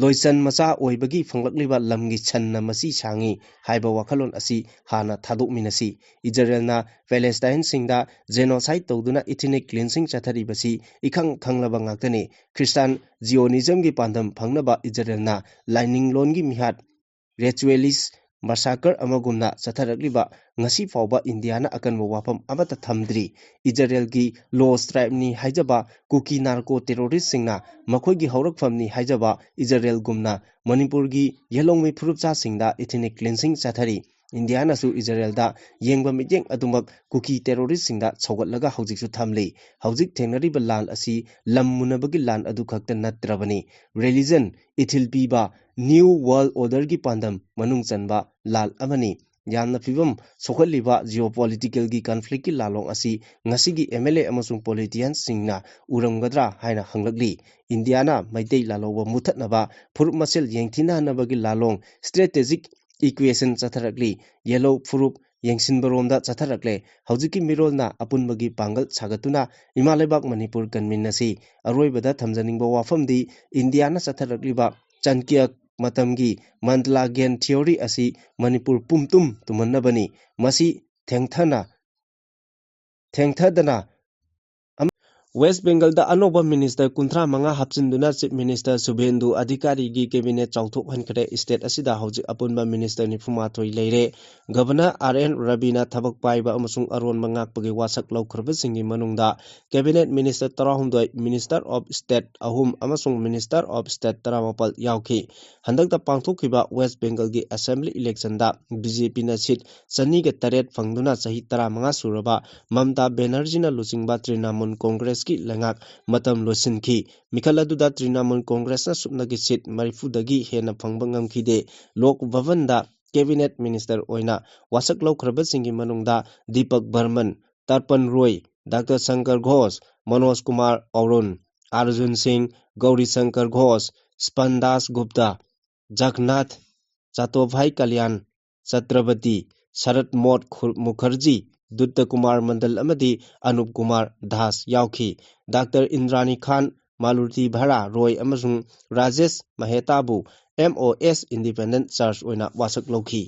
ꯂꯣꯏꯆꯟ ꯃꯆꯥ ꯑꯣꯏꯕꯒꯤ ꯐꯪꯂꯛꯂꯤꯕ ꯂꯝꯒꯤ ꯁꯟꯅ ꯃꯆꯤ ꯁꯥꯡꯉꯤ ꯍꯥꯏꯕ ꯋꯥꯈꯜꯂꯣꯟ ꯑꯁꯤ ꯍꯥꯟꯅ ꯊꯥꯗꯣꯛꯃꯤꯟꯅꯁꯤ꯫ ꯏꯖꯔꯦꯜꯅ ꯄꯦꯂꯦꯁꯇꯥꯏꯟꯁꯤꯡꯗ genocide ꯇꯧꯗꯨꯅ ethnic cleansing ꯆꯠꯊꯔꯤꯕꯁꯤ ꯏꯈꯪ ꯈꯪꯂꯕ ꯉꯥꯛꯇꯅꯤ꯫ ꯈ꯭ꯔꯤꯁꯇꯥꯟ Zionismꯒꯤ ꯄꯥꯟꯗꯝ ꯐꯪꯅꯕ ꯏꯖꯔꯦꯜꯅ ꯂꯥꯏꯅꯤꯡꯂꯣꯟꯒꯤ ꯃꯤꯍꯥꯠ, ritualist ꯃꯁꯥꯀꯔ ꯑꯃꯒꯨꯝꯅ ꯆꯠꯊꯔꯛꯂꯤꯕ ꯉꯁꯤ ꯐꯥꯎꯕ ꯏꯟꯗꯤꯌꯥꯅ ꯑꯀꯟꯕ ꯋꯥꯐꯝ ꯑꯃꯠꯇ ꯊꯝꯗ꯭ꯔꯤ꯫ ꯏꯖꯔꯦꯜꯒꯤ ꯂꯣꯁ ꯇ꯭ꯔꯥꯏꯕꯅꯤ ꯍꯥꯏꯖꯕ ꯀꯨꯀꯤ ꯅꯥꯔꯀꯣ ꯇꯦꯔꯣꯔꯤꯁꯁꯤꯡꯅ ꯃꯈꯣꯏꯒꯤ ꯍꯧꯔꯛꯐꯝꯅꯤ ꯍꯥꯏꯖꯕ ꯏꯖꯔꯦꯜꯒꯨꯝꯅ ꯃꯅꯤꯄꯨꯔꯒꯤ ꯌꯦꯜꯍꯧꯃꯤ ꯐꯨꯔꯨꯞꯆꯥꯁꯤꯡꯗ ꯏꯊꯤꯅꯤꯛ ꯀ꯭ꯂꯤꯟꯁꯤꯡ ꯆꯠꯊꯔꯤ꯫ ꯏꯟꯗꯤꯌꯥꯅꯁꯨ ꯏꯖꯔꯦꯜꯗ ꯌꯦꯡꯕ ꯃꯤꯠꯌꯦꯡ ꯑꯗꯨꯃꯛ ꯀꯨꯀꯤ ꯇꯦꯔꯣꯔꯤꯁꯁꯤꯡꯗ ꯁꯧꯒꯠꯂꯒ ꯍꯧꯖꯤꯛꯁꯨ ꯊꯝꯂꯤ꯫ ꯍꯧꯖꯤꯛ ꯊꯦꯡꯅꯔꯤꯕ ꯂꯥꯟ ꯑꯁꯤ ꯂꯝ ꯃꯨꯟꯅꯕꯒꯤ ꯂꯥꯟ ꯑꯗꯨ ꯈꯛꯇ ꯅꯠꯇ꯭ꯔꯕꯅꯤ꯫ ꯔꯤꯂꯤꯖꯟ, ꯏꯊꯤꯜ ꯄꯤꯕ, ꯅ꯭ꯌꯨ ꯋꯥꯔꯜ ꯑꯣꯔꯗꯔꯒꯤ ꯄꯥꯟꯗꯝ ꯃꯅꯨꯡ ꯆꯟꯕ ꯂꯥꯟ ꯑꯃꯅꯤ꯫ ꯌꯥꯝꯅ ꯐꯤꯕꯝ ꯁꯣꯛꯍꯜꯂꯤꯕ ꯖꯤꯑꯣꯄꯣꯂꯤꯇꯤꯀꯦꯜꯒꯤ ꯀꯟꯐ꯭ꯂꯤꯛꯀꯤ ꯂꯥꯂꯣꯡ ꯑꯁꯤ ꯉꯁꯤꯒꯤ ꯑꯦꯝ ꯑꯦꯜ ꯑꯦ ꯑꯃꯁꯨꯡ ꯄꯣꯂꯤꯇꯤꯌꯟꯁꯁꯤꯡꯅ ꯎꯔꯝꯒꯗ꯭ꯔꯥ ꯍꯥꯏꯅ ꯍꯪꯂꯛꯂꯤ꯫ ꯏꯟꯗꯤꯌꯥꯅ ꯃꯩꯇꯩ ꯂꯥꯂꯧꯕ ꯃꯨꯊꯠꯅꯕ ꯐꯨꯔꯨꯞ ꯃꯁꯦꯜ ꯌꯦꯡꯊꯤꯅꯍꯟꯅꯕꯒꯤ ꯂꯥꯂꯣꯡ ꯁ꯭ꯇ꯭ꯔꯦꯇꯦꯖꯤꯛ ꯏꯀ꯭ꯋꯦꯁꯟ ꯆꯠꯊꯔꯛꯂꯤ꯫ ꯌꯦꯜꯍꯧ ꯐꯨꯔꯨꯞ ꯌꯦꯡꯁꯤꯟꯕꯔꯣꯝꯗ ꯆꯠꯊꯔꯛꯂꯦ꯫ ꯍꯧꯖꯤꯛꯀꯤ ꯃꯤꯔꯣꯜꯅ ꯑꯄꯨꯟꯕꯒꯤ ꯄꯥꯡꯒꯜ ꯁꯥꯒꯠꯇꯨꯅ ꯏꯃꯥ ꯂꯩꯕꯥꯛ ꯃꯅꯤꯄꯨꯔ ꯀꯟꯃꯤꯟꯅꯁꯤ꯫ ꯑꯔꯣꯏꯕꯗ ꯊꯝꯖꯅꯤꯡꯕ ꯋꯥꯐꯝꯗꯤ ꯏꯟꯗꯤꯌꯥꯅ ꯆꯠꯊꯔꯛꯂꯤꯕ ꯆꯥꯟꯀ꯭ꯌ ꯃꯇꯝꯒꯤ ꯃꯟꯗꯂꯥ ꯒꯦꯟ ꯊꯤꯑꯣꯔꯤ ꯑꯁꯤ ꯃꯅꯤꯄꯨꯔ ꯄꯨꯝꯇꯨꯝ ꯇꯨꯝꯍꯟꯅꯕꯅꯤ꯫ ꯃꯁꯤ ꯊꯦꯡꯊꯅ, ꯊꯦꯡꯊꯗꯅ ꯑꯃ-, ꯋꯦꯁ ꯕꯦꯡꯒꯜꯗ ꯑꯅꯧꯕ ꯃꯤꯅꯤꯁꯇꯔ ꯀꯨꯟꯊ꯭ꯔꯥ ꯃꯉꯥ ꯍꯥꯞꯆꯤꯟꯗꯨꯅ ꯆꯤꯐ ꯃꯤꯅꯤꯁꯇꯔ ꯁꯨꯚꯦꯟꯗꯨ ꯑꯙꯤꯀꯥꯔꯤꯒꯤ ꯀꯦꯕꯤꯅꯦꯠ ꯆꯥꯎꯊꯣꯛꯍꯟꯈ꯭ꯔꯦ꯫ ꯁ꯭ꯇꯦꯠ ꯑꯁꯤꯗ ꯍꯧꯖꯤꯛ ꯑꯄꯨꯟꯕ ꯃꯤꯅꯤꯁꯇꯔ ꯅꯤꯐꯨ ꯃꯥꯊꯣꯏ ꯂꯩꯔꯦ꯫ ꯒꯚꯔꯅꯔ ꯑꯥꯔ ꯑꯦꯟ ꯔꯕꯤꯅ ꯊꯕꯛ ꯄꯥꯏꯕ ꯑꯃꯁꯨꯡ ꯑꯔꯣꯟꯕ ꯉꯥꯛꯄꯒꯤ ꯋꯥꯁꯛ ꯂꯧꯈ꯭ꯔꯕꯁꯤꯡꯒꯤ ꯃꯅꯨꯡꯗ ꯀꯦꯕꯤꯅꯦꯠ ꯃꯤꯅꯤꯁꯇꯔ ꯇꯔꯥꯍꯨꯝꯗꯣꯏ, ꯃꯤꯅꯤꯁꯇꯔ ꯑꯣꯐ ꯁ꯭ꯇꯦꯠ ꯑꯍꯨꯝ ꯑꯃꯁꯨꯡ ꯃꯤꯅꯤꯁꯇꯔ ꯑꯣꯐ ꯁ꯭ꯇꯦꯠ ꯇꯔꯥꯃꯥꯄꯜ ꯌꯥꯎꯈꯤ꯫ ꯍꯟꯗꯛꯇ ꯄꯥꯡꯊꯣꯛꯈꯤꯕ ꯋꯦꯁ ꯕꯦꯡꯒꯜꯒꯤ ꯑꯦꯁꯦꯝꯕ꯭ꯂꯤ ꯏꯂꯦꯛꯁꯟꯗ ꯕꯤ ꯖꯦ ꯄꯤꯅ ꯁꯤꯠ ꯆꯅꯤꯒ ꯇꯔꯦꯠ ꯐꯪꯗꯨꯅ ꯆꯍꯤ ꯇꯔꯥꯃꯉꯥ ꯁꯨꯔꯕ ꯃꯝꯇꯥ ꯕꯦꯅꯔꯖꯤꯅ ꯂꯨꯆꯤꯡꯕ ꯇ꯭ꯔꯤꯅꯥꯃꯨꯜ ꯀꯣꯡꯒ꯭ꯔꯦꯁꯀꯤ ꯂꯩꯉꯥꯛ ꯃꯇꯝ ꯂꯣꯏꯁꯤꯟꯈꯤ꯫ ꯃꯤꯈꯜ ꯑꯗꯨꯗ ꯇ꯭ꯔꯤꯅꯥꯃꯨꯜ ꯀꯣꯡꯒ꯭ꯔꯦꯁꯅ ꯁꯨꯞꯅꯒꯤ ꯁꯤꯠ ꯃꯔꯤꯐꯨꯗꯒꯤ ꯍꯦꯟꯅ ꯐꯪꯕ ꯉꯝꯈꯤꯗꯦ꯫ ꯂꯣꯛ ꯚꯕꯟꯗ ꯀꯦꯕꯤꯅꯦꯠ ꯃꯤꯅꯤꯁꯇꯔ ꯑꯣꯏꯅ ꯋꯥꯁꯛ ꯂꯧꯈ꯭ꯔꯕꯁꯤꯡꯒꯤ ꯃꯅꯨꯡꯗ ꯗꯤꯄꯛ ꯕꯔꯃꯟ, ꯇꯔꯄꯟ ꯔꯣꯏ, ꯗꯥꯛꯇꯔ ꯁꯪꯀꯔ ꯘꯣꯁ, ꯃꯅꯣꯖ ꯀꯨꯃꯥꯔ ꯑꯧꯔꯨꯟ, ꯑꯥꯔꯖꯨꯟ ꯁꯤꯡ, ꯒꯧꯔꯤ ꯁꯪꯀꯔ ꯘꯣꯁ, ꯁ꯭ꯄꯟꯗꯥꯁ ꯒꯨꯞꯇꯥ, ꯖꯒꯅꯥꯊ ꯆꯇꯣꯚꯥꯏ ꯀꯂꯌꯥꯟ, ꯆꯇ꯭ꯔꯄꯇꯤ ꯁꯔꯠ ꯃꯣꯠ ꯈꯨ-, ꯃꯨꯈꯔꯖꯤ, ꯗꯨꯠꯇ ꯀꯨꯃꯥꯔ ꯃꯟꯗꯜ ꯑꯃꯗꯤ ꯑꯅꯨꯞ ꯀꯨꯃꯥꯔ ꯗꯥꯁ ꯌꯥꯎꯈꯤ꯫ ꯗꯥꯛꯇꯔ ꯏꯟꯗ꯭ꯔꯥꯅꯤ ꯈꯥꯟ, ꯃꯥꯂꯨꯔꯇꯤ ꯚꯔꯥ ꯔꯣꯏ ꯑꯃꯁꯨꯡ ꯔꯥꯖꯦꯁ ꯃꯍꯦꯇꯥꯕꯨ ꯑꯦꯝ ꯑꯣ ꯑꯦꯁ ꯏꯟꯗꯤꯄꯦꯟꯗꯦꯟꯠ ꯆꯥꯔꯖ ꯑꯣꯏꯅ ꯋꯥꯁꯛ ꯂꯧꯈꯤ꯫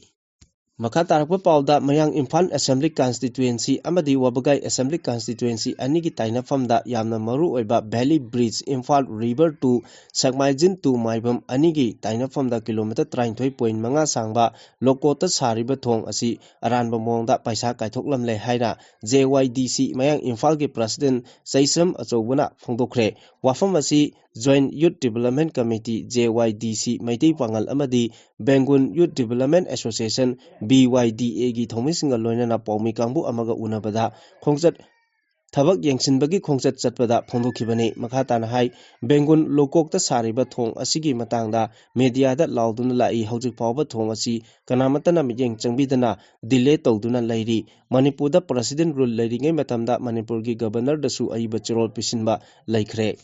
ꯃꯈꯥ ꯇꯥꯔꯛꯄ ꯄꯥꯎꯗ, ꯃꯌꯥꯡ ꯏꯝꯐꯥꯜ Assembly Constituency ꯑꯃꯗꯤ ꯋꯥꯕꯒꯥꯏ Assembly Constituency ꯑꯅꯤꯒꯤ ꯇꯥꯏꯅꯐꯝꯗ ꯌꯥꯝꯅ ꯃꯔꯨ ꯑꯣꯏꯕ Valley Bridge, Imphal River to ꯁꯛꯃꯥꯏꯖꯤꯟ to ꯃꯥꯏꯕꯝ ꯑꯅꯤꯒꯤ ꯇꯥꯏꯅꯐꯝꯗ ꯀꯤꯂꯣꯃꯤꯇꯔ ꯇꯔꯥꯅꯤꯊꯣꯏ point ꯃꯉꯥ ꯁꯥꯡꯕ ꯂꯣꯀꯣꯠꯇ ꯁꯥꯔꯤꯕ ꯊꯣꯡ ꯑꯁꯤ ꯑꯔꯥꯟꯕ ꯃꯑꯣꯡꯗ ꯄꯩꯁꯥ ꯀꯥꯏꯊꯣꯛꯂꯝꯂꯦ ꯍꯥꯏꯅ J Y D C ꯃꯌꯥꯡ ꯏꯝꯐꯥꯜꯒꯤ President ꯆꯩꯁ꯭ꯔꯝ ꯑꯆꯧꯕꯅ ꯐꯣꯡꯗꯣꯛꯈ꯭ꯔꯦ꯫ ꯋꯥꯐꯝ ꯑꯁꯤ Joint Youth Development Committee, J Y D C, Meitei ꯄꯥꯉꯜ ꯑꯃꯗꯤ Bengal Youth Development Association, B Y D A, ꯒꯤ ꯊꯧꯃꯤꯁꯤꯡꯒ ꯂꯣꯏꯅꯅ ꯄꯥꯎꯃꯤ ꯀꯥꯡꯕꯨ ꯑꯃꯒ ꯎꯅꯕꯗ ꯈꯣꯡꯆꯠ, ꯊꯕꯛ ꯌꯦꯡꯁꯤꯟꯕꯒꯤ ꯈꯣꯡꯆꯠ ꯆꯠꯄꯗ ꯐꯣꯡꯗꯣꯛꯈꯤꯕꯅꯤ꯫ ꯃꯈꯥ ꯇꯥꯅ ꯍꯥꯏ, ꯕꯦꯡꯒꯨꯟ ꯂꯣꯀꯣꯛꯇ ꯁꯥꯔꯤꯕ ꯊꯣꯡ ꯑꯁꯤꯒꯤ ꯃꯇꯥꯡꯗ ꯃꯦꯗꯤꯌꯥꯗ ꯂꯥꯎꯗꯨꯅ ꯂꯥꯛꯏ꯫ ꯍꯧꯖꯤꯛ ꯐꯥꯎꯕ ꯊꯣꯡ ꯑꯁꯤ ꯀꯅꯥꯃꯠꯇꯅ ꯃꯤꯠꯌꯦꯡ ꯆꯪꯕꯤꯗꯅ delay ꯇꯧꯗꯨꯅ ꯂꯩꯔꯤ꯫ ꯃꯅꯤꯄꯨꯔꯗ President rule ꯂꯩꯔꯤꯉꯩ ꯃꯇꯝꯗ ꯃꯅꯤꯄꯨꯔꯒꯤ Governorꯗꯁꯨ ꯑꯏꯕ ꯆꯦꯔꯣꯜ ꯄꯤꯁꯤꯟꯕ ꯂꯩꯈ꯭ꯔꯦ꯫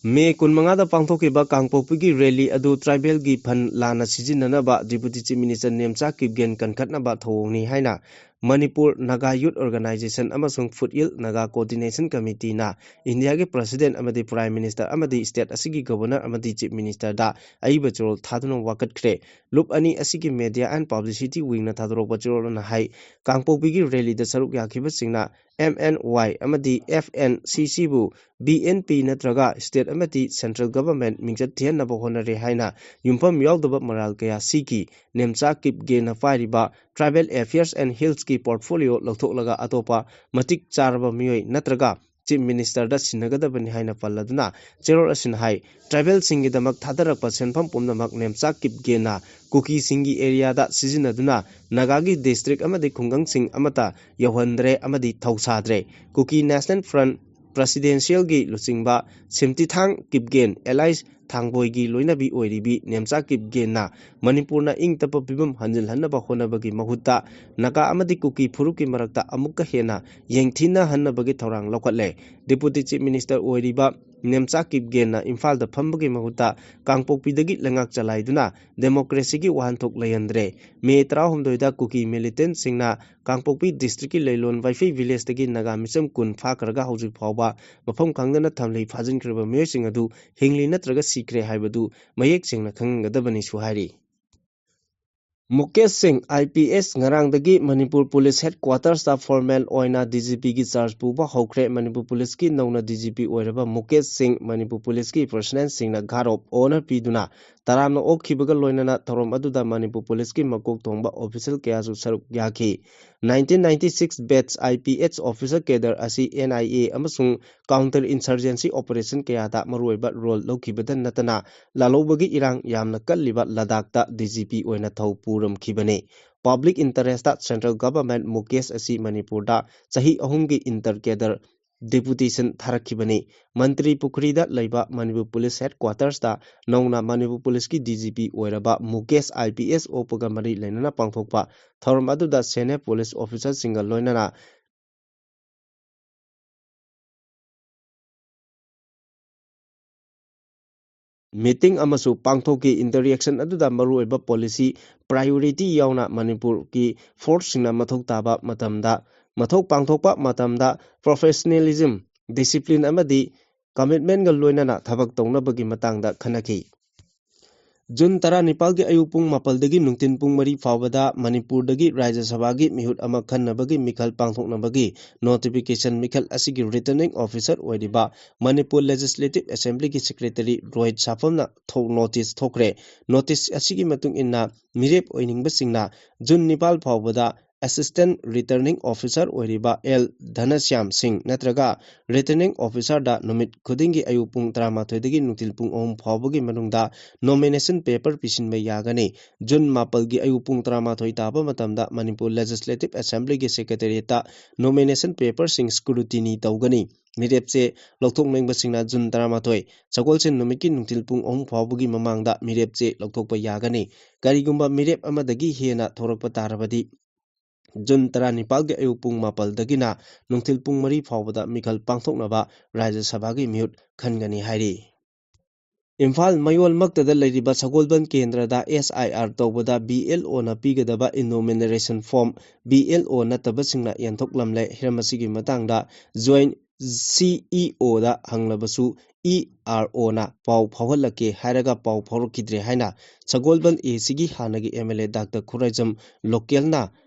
ꯃꯦ ꯀꯨꯟꯃꯉꯥꯗ ꯄꯥꯡꯊꯣꯛꯈꯤꯕ ꯀꯥꯡꯄꯣꯛꯄꯤꯒꯤ rally ꯑꯗꯨ tribal ꯒꯤ fund ꯂꯥꯟꯅ ꯁꯤꯖꯤꯟꯅꯅꯕ Deputy Chief Minister Nemcha Kipgen ꯀꯟꯈꯠꯅꯕ ꯊꯧꯑꯣꯡꯅꯤ ꯍꯥꯏꯅ ꯃꯅꯤꯄꯨꯔ Naga Youth Organisation ꯑꯃꯁꯨꯡ Foothill Naga Coordination Committeeꯅ ꯏꯟꯗꯤꯌꯥꯒꯤ President ꯑꯃꯗꯤ Prime Minister ꯑꯃꯗꯤ state ꯑꯁꯤꯒꯤ Governor ꯑꯃꯗꯤ Chief Ministerꯗ ꯑꯏꯕ ꯆꯦꯔꯣꯜ ꯊꯥꯗꯨꯅ ꯋꯥꯀꯠꯈ꯭ꯔꯦ꯫ ꯂꯨꯞ ꯑꯅꯤ ꯑꯁꯤꯒꯤ Media and Publicity Wingꯅ ꯊꯥꯗꯣꯔꯛꯄ ꯆꯦꯔꯣꯜ ꯑꯗꯨꯅ ꯍꯥꯏ, ꯀꯥꯡꯄꯣꯛꯄꯤꯒꯤ rallyꯗ ꯁꯔꯨꯛ ꯌꯥꯈꯤꯕꯁꯤꯡꯅ M N Y ꯑꯃꯗꯤ F N C Cꯕꯨ B N P ꯅꯠꯇ꯭ꯔꯒ state ꯑꯃꯗꯤ central government ꯃꯤꯡꯆꯠ ꯊꯤꯍꯟꯅꯕ ꯍꯣꯠꯅꯔꯦ ꯍꯥꯏꯅ ꯌꯨꯝꯐꯝ ꯌꯥꯎꯗꯕ ꯃꯔꯥꯜ ꯀꯌꯥ ꯁꯤꯈꯤ꯫ ꯅꯦꯝꯆꯥ ꯀꯤꯞꯒꯦꯟꯅ ꯄꯥꯏꯔꯤꯕ Tribal Affairs and Hillsꯀꯤ portfolio ꯂꯧꯊꯣꯛꯂꯒ ꯑꯇꯣꯞꯄ ꯃꯇꯤꯛ ꯆꯥꯔꯕ ꯃꯤꯑꯣꯏ ꯅꯠꯇ꯭ꯔꯒ Chief Ministerꯗ ꯁꯤꯟꯅꯒꯗꯕꯅꯤ ꯍꯥꯏꯅ ꯄꯜꯂꯗꯨꯅ ꯆꯦꯔꯣꯜ ꯑꯁꯤꯅ ꯍꯥꯏ, tribalꯁꯤꯡꯒꯤꯗꯃꯛ ꯊꯥꯗꯔꯛꯄ ꯁꯦꯟꯐꯝ ꯄꯨꯝꯅꯃꯛ ꯅꯦꯝꯆꯥ ꯀꯤꯞꯒꯦꯟꯅ ꯀꯨꯀꯤꯁꯤꯡꯒꯤ areaꯗ ꯁꯤꯖꯤꯟꯅꯗꯨꯅ ꯅꯥꯒꯥꯒꯤ district ꯑꯃꯗꯤ ꯈꯨꯡꯒꯪꯁꯤꯡ ꯑꯃꯠꯇ ꯌꯧꯍꯟꯗ꯭ꯔꯦ ꯑꯃꯗꯤ ꯊꯧꯁꯥꯗ꯭ꯔꯦ꯫ ꯀꯨꯀꯤ National Front Presidentialꯒꯤ ꯂꯨꯆꯤꯡꯕ ꯁꯤꯝꯇꯤꯊꯥꯡ ꯀꯤꯞꯒꯦꯟ, alias ꯊꯥꯡꯕꯣꯏꯒꯤ ꯂꯣꯏꯅꯕꯤ ꯑꯣꯏꯔꯤꯕꯤ ꯅꯦꯝꯆꯥ ꯀꯤꯞꯒꯦꯟꯅ ꯃꯅꯤꯄꯨꯔꯅ ꯏꯪ ꯇꯞꯄ ꯐꯤꯕꯝ ꯍꯟꯖꯤꯜꯍꯟꯅꯕ ꯍꯣꯠꯅꯕꯒꯤ ꯃꯍꯨꯠꯇ ꯅꯥꯒꯥ ꯑꯃꯗꯤ ꯀꯨꯀꯤ ꯐꯨꯔꯨꯞꯀꯤ ꯃꯔꯛꯇ ꯑꯃꯨꯛꯀ ꯍꯦꯟꯅ ꯌꯦꯡꯊꯤꯅꯍꯟꯅꯕꯒꯤ ꯊꯧꯔꯥꯡ ꯂꯧꯈꯠꯂꯦ꯫ Deputy Chief Minister ꯑꯣꯏꯔꯤꯕ ꯅꯦꯝꯆꯥ ꯀꯤꯞꯒꯦꯟꯅ ꯏꯝꯐꯥꯜꯗ ꯐꯝꯕꯒꯤ ꯃꯍꯨꯠꯇ ꯀꯥꯡꯄꯣꯛꯄꯤꯗꯒꯤ ꯂꯩꯉꯥꯛ ꯆꯂꯥꯏꯗꯨꯅ democracyꯒꯤ ꯋꯥꯍꯟꯊꯣꯛ ꯂꯩꯍꯟꯗ꯭ꯔꯦ꯫ ꯃꯦ ꯇꯔꯥꯍꯨꯝꯗꯣꯏꯗ ꯀꯨꯀꯤ militantꯁꯤꯡꯅ ꯀꯥꯡꯄꯣꯛꯄꯤ districtꯀꯤ ꯂꯩꯂꯣꯟ ꯋꯥꯏꯐꯩ villageꯇꯒꯤ ꯅꯥꯒꯥ ꯃꯤꯆꯝ ꯀꯨꯟ ꯐꯥꯈ꯭ꯔꯒ ꯍꯧꯖꯤꯛ ꯐꯥꯎꯕ ꯃꯐꯝ ꯈꯪꯗꯅ ꯊꯝꯂꯤ꯫ ꯐꯥꯖꯤꯟꯈ꯭ꯔꯕ ꯃꯤꯑꯣꯏꯁꯤꯡ ꯑꯗꯨ ꯍꯤꯡꯂꯤ ꯅꯠꯇ꯭ꯔꯒ ꯁꯤꯈ꯭ꯔꯦ ꯍꯥꯏꯕꯗꯨ ꯃꯌꯦꯛ ꯁꯦꯡꯅ ꯈꯪꯍꯟꯒꯗꯕꯅꯤꯁꯨ ꯍꯥꯏꯔꯤ꯫ ꯃꯨꯀꯦꯁ ꯁꯤꯡ, ꯑꯥꯏ ꯄꯤ ꯑꯦꯁ, ꯉꯔꯥꯡꯗꯒꯤ ꯃꯅꯤꯄꯨꯔ ꯄꯨꯂꯤꯁ ꯍꯦꯗꯀ꯭ꯋꯥꯇꯔꯁꯇ ꯐꯣꯔꯃꯦꯜ ꯑꯣꯏꯅ ꯗꯤ ꯖꯤ ꯄꯤꯒꯤ ꯆꯥꯔꯖ ꯄꯨꯕ ꯍꯧꯈ꯭ꯔꯦ꯫ ꯃꯅꯤꯄꯨꯔ ꯄꯨꯂꯤꯁꯀꯤ ꯅꯧꯅ ꯗꯤ ꯖꯤ ꯄꯤ ꯑꯣꯏꯔꯕ ꯃꯨꯀꯦꯁ ꯁꯤꯡ ꯃꯅꯤꯄꯨꯔ ꯄꯨꯂꯤꯁꯀꯤ ꯄꯔꯁꯅꯦꯜꯁꯤꯡꯅ ꯒꯥꯔꯗ ꯑꯣꯐ ꯑꯣꯅꯔ ꯄꯤꯗꯨꯅ ꯇꯔꯥꯝꯅ ꯑꯣꯛꯈꯤꯕꯒ ꯂꯣꯏꯅꯅ ꯊꯧꯔꯝ ꯑꯗꯨꯗ ꯃꯅꯤꯄꯨꯔ ꯄꯨꯂꯤꯁꯀꯤ ꯃꯀꯣꯛ ꯊꯣꯡꯕ ꯑꯣꯐꯤꯁꯦꯜ ꯀꯌꯥꯁꯨ ꯁꯔꯨꯛ ꯌꯥꯈꯤ꯫ Nineteen ninety six batch I P S officer cadre ꯑꯁꯤ ꯑꯦꯟ ꯑꯥꯏ ꯑꯦ ꯑꯃꯁꯨꯡ ꯀꯥꯎꯟꯇꯔ ꯏꯟꯁꯔꯖꯦꯟꯁꯤ ꯑꯣꯄꯔꯦꯁꯟ ꯀꯌꯥꯗ ꯃꯔꯨꯑꯣꯏꯕ ꯔꯣꯜ ꯂꯧꯈꯤꯕꯗ ꯅꯠꯇꯅ, ꯂꯥꯜꯍꯧꯕꯒꯤ ꯏꯔꯥꯡ ꯌꯥꯝꯅ ꯀꯜꯂꯤꯕ ꯂꯗꯥꯈꯇ ꯗꯤ ꯖꯤ ꯄꯤ ꯑꯣꯏꯅ ꯊꯧ ꯄꯨꯔꯝꯈꯤꯕꯅꯤ꯫ Public interest central government Mukesh ꯑꯁꯤ ꯃꯅꯤꯄꯨꯔꯗ ꯆꯍꯤ ꯑꯍꯨꯝꯒꯤ ꯏꯟꯇꯔ ꯀꯦꯗꯔ ꯗꯦꯄꯨꯇꯦꯁꯟ ꯊꯥꯔꯛꯈꯤꯕꯅꯤ꯫ ꯃꯟꯇ꯭ꯔꯤ ꯄꯨꯈ꯭ꯔꯤꯗ ꯂꯩꯕ ꯃꯅꯤꯄꯨꯔ ꯄꯨꯂꯤꯁ ꯍꯦꯗꯀ꯭ꯋꯥꯇꯔꯁꯇ ꯅꯧꯅ ꯃꯅꯤꯄꯨꯔ ꯄꯨꯂꯤꯁꯀꯤ ꯗꯤ ꯖꯤ ꯄꯤ ꯑꯣꯏꯔꯕ ꯃꯨꯀꯦꯁ ꯑꯥꯏ ꯄꯤ ꯑꯦꯁ ꯑꯣꯛꯄꯒ ꯃꯔꯤ ꯂꯩꯅꯅ ꯄꯥꯡꯊꯣꯛꯄ ꯊꯧꯔꯝ ꯑꯗꯨꯗ ꯁꯦꯅꯤꯌꯔ ꯄꯨꯂꯤꯁ ꯑꯣꯐꯤꯁꯔꯁꯤꯡꯒ ꯂꯣꯏꯅꯅ ꯃꯤꯇꯤꯡ ꯑꯃꯁꯨ ꯄꯥꯡꯊꯣꯛꯈꯤ꯫ ꯏꯟꯇꯔꯦꯛꯁꯟ ꯑꯗꯨꯗ ꯃꯔꯨꯑꯣꯏꯕ ꯄꯣꯂꯤꯁꯤ ꯄ꯭ꯔꯥꯏꯌꯣꯔꯤꯇꯤ ꯌꯥꯎꯅ ꯃꯅꯤꯄꯨꯔꯒꯤ ꯐꯣꯔꯁꯁꯤꯡꯅ ꯃꯊꯧ ꯇꯥꯕ ꯃꯇꯝꯗ, ꯃꯊꯧ ꯄꯥꯡꯊꯣꯛꯄ ꯃꯇꯝꯗ ꯄ꯭ꯔꯣꯐꯦꯁꯅꯦꯂꯤꯖꯝ, ꯗꯤꯁꯤꯄ꯭ꯂꯤꯟ ꯑꯃꯗꯤ ꯀꯃꯤꯠꯃꯦꯟꯒ ꯂꯣꯏꯅꯅ ꯊꯕꯛ ꯇꯧꯅꯕꯒꯤ ꯃꯇꯥꯡꯗ ꯈꯟꯅꯈꯤ꯫ ꯖꯨꯟ ꯇꯔꯥꯅꯤꯄꯥꯜꯒꯤ ꯑꯌꯨꯛ ꯄꯨꯡ ꯃꯥꯄꯜꯗꯒꯤ ꯅꯨꯡꯊꯤꯜ ꯄꯨꯡ ꯃꯔꯤ ꯐꯥꯎꯕꯗ ꯃꯅꯤꯄꯨꯔꯗꯒꯤ ꯔꯥꯖ꯭ꯌ ꯁꯚꯥꯒꯤ ꯃꯤꯍꯨꯠ ꯑꯃ ꯈꯟꯅꯕꯒꯤ ꯃꯤꯈꯜ ꯄꯥꯡꯊꯣꯛꯅꯕꯒꯤ ꯅꯣꯇꯤꯐꯤꯀꯦꯁꯟ ꯃꯤꯈꯜ ꯑꯁꯤꯒꯤ ꯔꯤꯇꯔꯅꯤꯡ ꯑꯣꯐꯤꯁꯥꯔ ꯑꯣꯏꯔꯤꯕ ꯃꯅꯤꯄꯨꯔ ꯂꯦꯖꯤꯁꯂꯦꯇꯤꯚ ꯑꯦꯁꯦꯝꯕ꯭ꯂꯤꯒꯤ ꯁꯦꯀ꯭ꯔꯦꯇꯔꯤ ꯔꯣꯍꯤꯠ ꯁꯥꯐꯝꯅ ꯊꯣꯛ ꯅꯣꯇꯤꯁ ꯊꯣꯛꯈ꯭ꯔꯦ꯫ ꯅꯣꯇꯤꯁ ꯑꯁꯤꯒꯤ ꯃꯇꯨꯡ ꯏꯟꯅ ꯃꯤꯔꯦꯞ ꯑꯣꯏꯅꯤꯡꯕꯁꯤꯡꯅ ꯖꯨꯟ ꯅꯤꯄꯥꯜ ꯐꯥꯎꯕꯗ ꯑꯦꯁꯤꯁꯇꯦꯟꯠ ꯔꯤꯇꯔꯅꯤꯡ ꯑꯣꯐꯤꯁꯥꯔ ꯑꯣꯏꯔꯤꯕ ꯑꯦꯜ ꯙꯅꯁ꯭ꯌꯥꯝ ꯁꯤꯡ ꯅꯠꯇ꯭ꯔꯒ ꯔꯤꯇꯔꯅꯤꯡ ꯑꯣꯐꯤꯁꯥꯔꯗ ꯅꯨꯃꯤꯠ ꯈꯨꯗꯤꯡꯒꯤ ꯑꯌꯨꯛ ꯄꯨꯡ ꯇꯔꯥꯃꯥꯊꯣꯏꯗꯒꯤ ꯅꯨꯡꯊꯤꯜ ꯄꯨꯡ ꯑꯍꯨꯝ ꯐꯥꯎꯕꯒꯤ ꯃꯅꯨꯡꯗ ꯅꯣꯃꯤꯅꯦꯁꯟ ꯄꯦꯄꯔ ꯄꯤꯁꯤꯟꯕ ꯌꯥꯒꯅꯤ꯫ ꯖꯨꯟ ꯃꯥꯄꯜꯒꯤ ꯑꯌꯨꯛ ꯄꯨꯡ ꯇꯔꯥꯃꯥꯊꯣꯏ ꯇꯥꯕ ꯃꯇꯝꯗ ꯃꯅꯤꯄꯨꯔ ꯂꯦꯖꯤꯁꯂꯦꯇꯤꯚ ꯑꯦꯁꯦꯝꯕ꯭ꯂꯤꯒꯤ ꯁꯦꯀ꯭ꯔꯦꯇꯦꯔꯤꯌꯦꯠꯇ ꯅꯣꯃꯤꯅꯦꯁꯟ ꯄꯦꯄꯔꯁꯤꯡ ꯁ꯭ꯀ꯭ꯔꯨꯇꯤꯅꯤ ꯇꯧꯒꯅꯤ꯫ ꯃꯤꯔꯦꯞ ꯆꯦ ꯂꯧꯊꯣꯛꯅꯤꯡꯕꯁꯤꯡꯅ ꯖꯨꯟ ꯇꯔꯥꯃꯥꯊꯣꯏ, ꯁꯒꯣꯜꯁꯦꯟ ꯅꯨꯃꯤꯠꯀꯤ ꯅꯨꯡꯊꯤꯜ ꯄꯨꯡ ꯑꯍꯨꯝ ꯐꯥꯎꯕꯒꯤ ꯃꯃꯥꯡꯗ ꯃꯤꯔꯦꯞ ꯆꯦ ꯂꯧꯊꯣꯛꯄ ꯌꯥꯒꯅꯤ꯫ ꯀꯔꯤꯒꯨꯝꯕ ꯃꯤꯔꯦꯞ ꯑꯃꯗꯒꯤ ꯍꯦꯟꯅ ꯊꯣꯔꯛꯄ ꯇꯥꯔꯕꯗꯤ, ꯖꯨꯟ ꯇꯔꯥꯅꯤꯄꯥꯜꯒꯤ ꯑꯌꯨꯛ ꯄꯨꯡ ꯃꯥꯄꯜꯗꯒꯤꯅ ꯅꯨꯡꯊꯤꯜ ꯄꯨꯡ ꯃꯔꯤ ꯐꯥꯎꯕꯗ ꯃꯤꯈꯜ ꯄꯥꯡꯊꯣꯛꯅꯕ ꯔꯥꯖ꯭ꯌ ꯁꯚꯥꯒꯤ ꯃꯤꯍꯨꯠ ꯈꯟꯒꯅꯤ ꯍꯥꯏꯔꯤ꯫ ꯏꯝꯐꯥꯜ ꯃꯌꯣꯜꯃꯛꯇꯗ ꯂꯩꯔꯤꯕ ꯁꯒꯣꯜꯕꯟ ꯀꯦꯟꯗ꯭ꯔꯗ ꯑꯦꯁ ꯑꯥꯏ ꯑꯥꯔ ꯇꯧꯕꯗ ꯕꯤ ꯑꯦꯜ ꯑꯣꯅ ꯄꯤꯒꯗꯕ ꯏꯅꯣꯃꯤꯅꯦꯁꯟ ꯐꯣꯔꯝ ꯕꯤ ꯑꯦꯜ ꯑꯣ ꯅꯠꯇꯕꯁꯤꯡꯅ ꯌꯦꯟꯊꯣꯛꯂꯝꯂꯦ꯫ ꯍꯤꯔꯝ ꯑꯁꯤꯒꯤ ꯃꯇꯥꯡꯗ ꯖꯣꯏꯟꯠ ꯁꯤ ꯏ ꯑꯣꯗ ꯍꯪꯂꯕꯁꯨ E R Oꯅ ꯄꯥꯎ ꯐꯥꯎꯍꯜꯂꯛꯀꯦ ꯍꯥꯏꯔꯒ ꯄꯥꯎ ꯐꯥꯎꯔꯛꯈꯤꯗ꯭ꯔꯦ ꯍꯥꯏꯅ ꯁꯒꯣꯜꯕꯟ A Cꯒꯤ ꯍꯥꯟꯅꯒꯤ M L A Doctor Khuraijam ꯂꯣꯀꯦꯜꯅ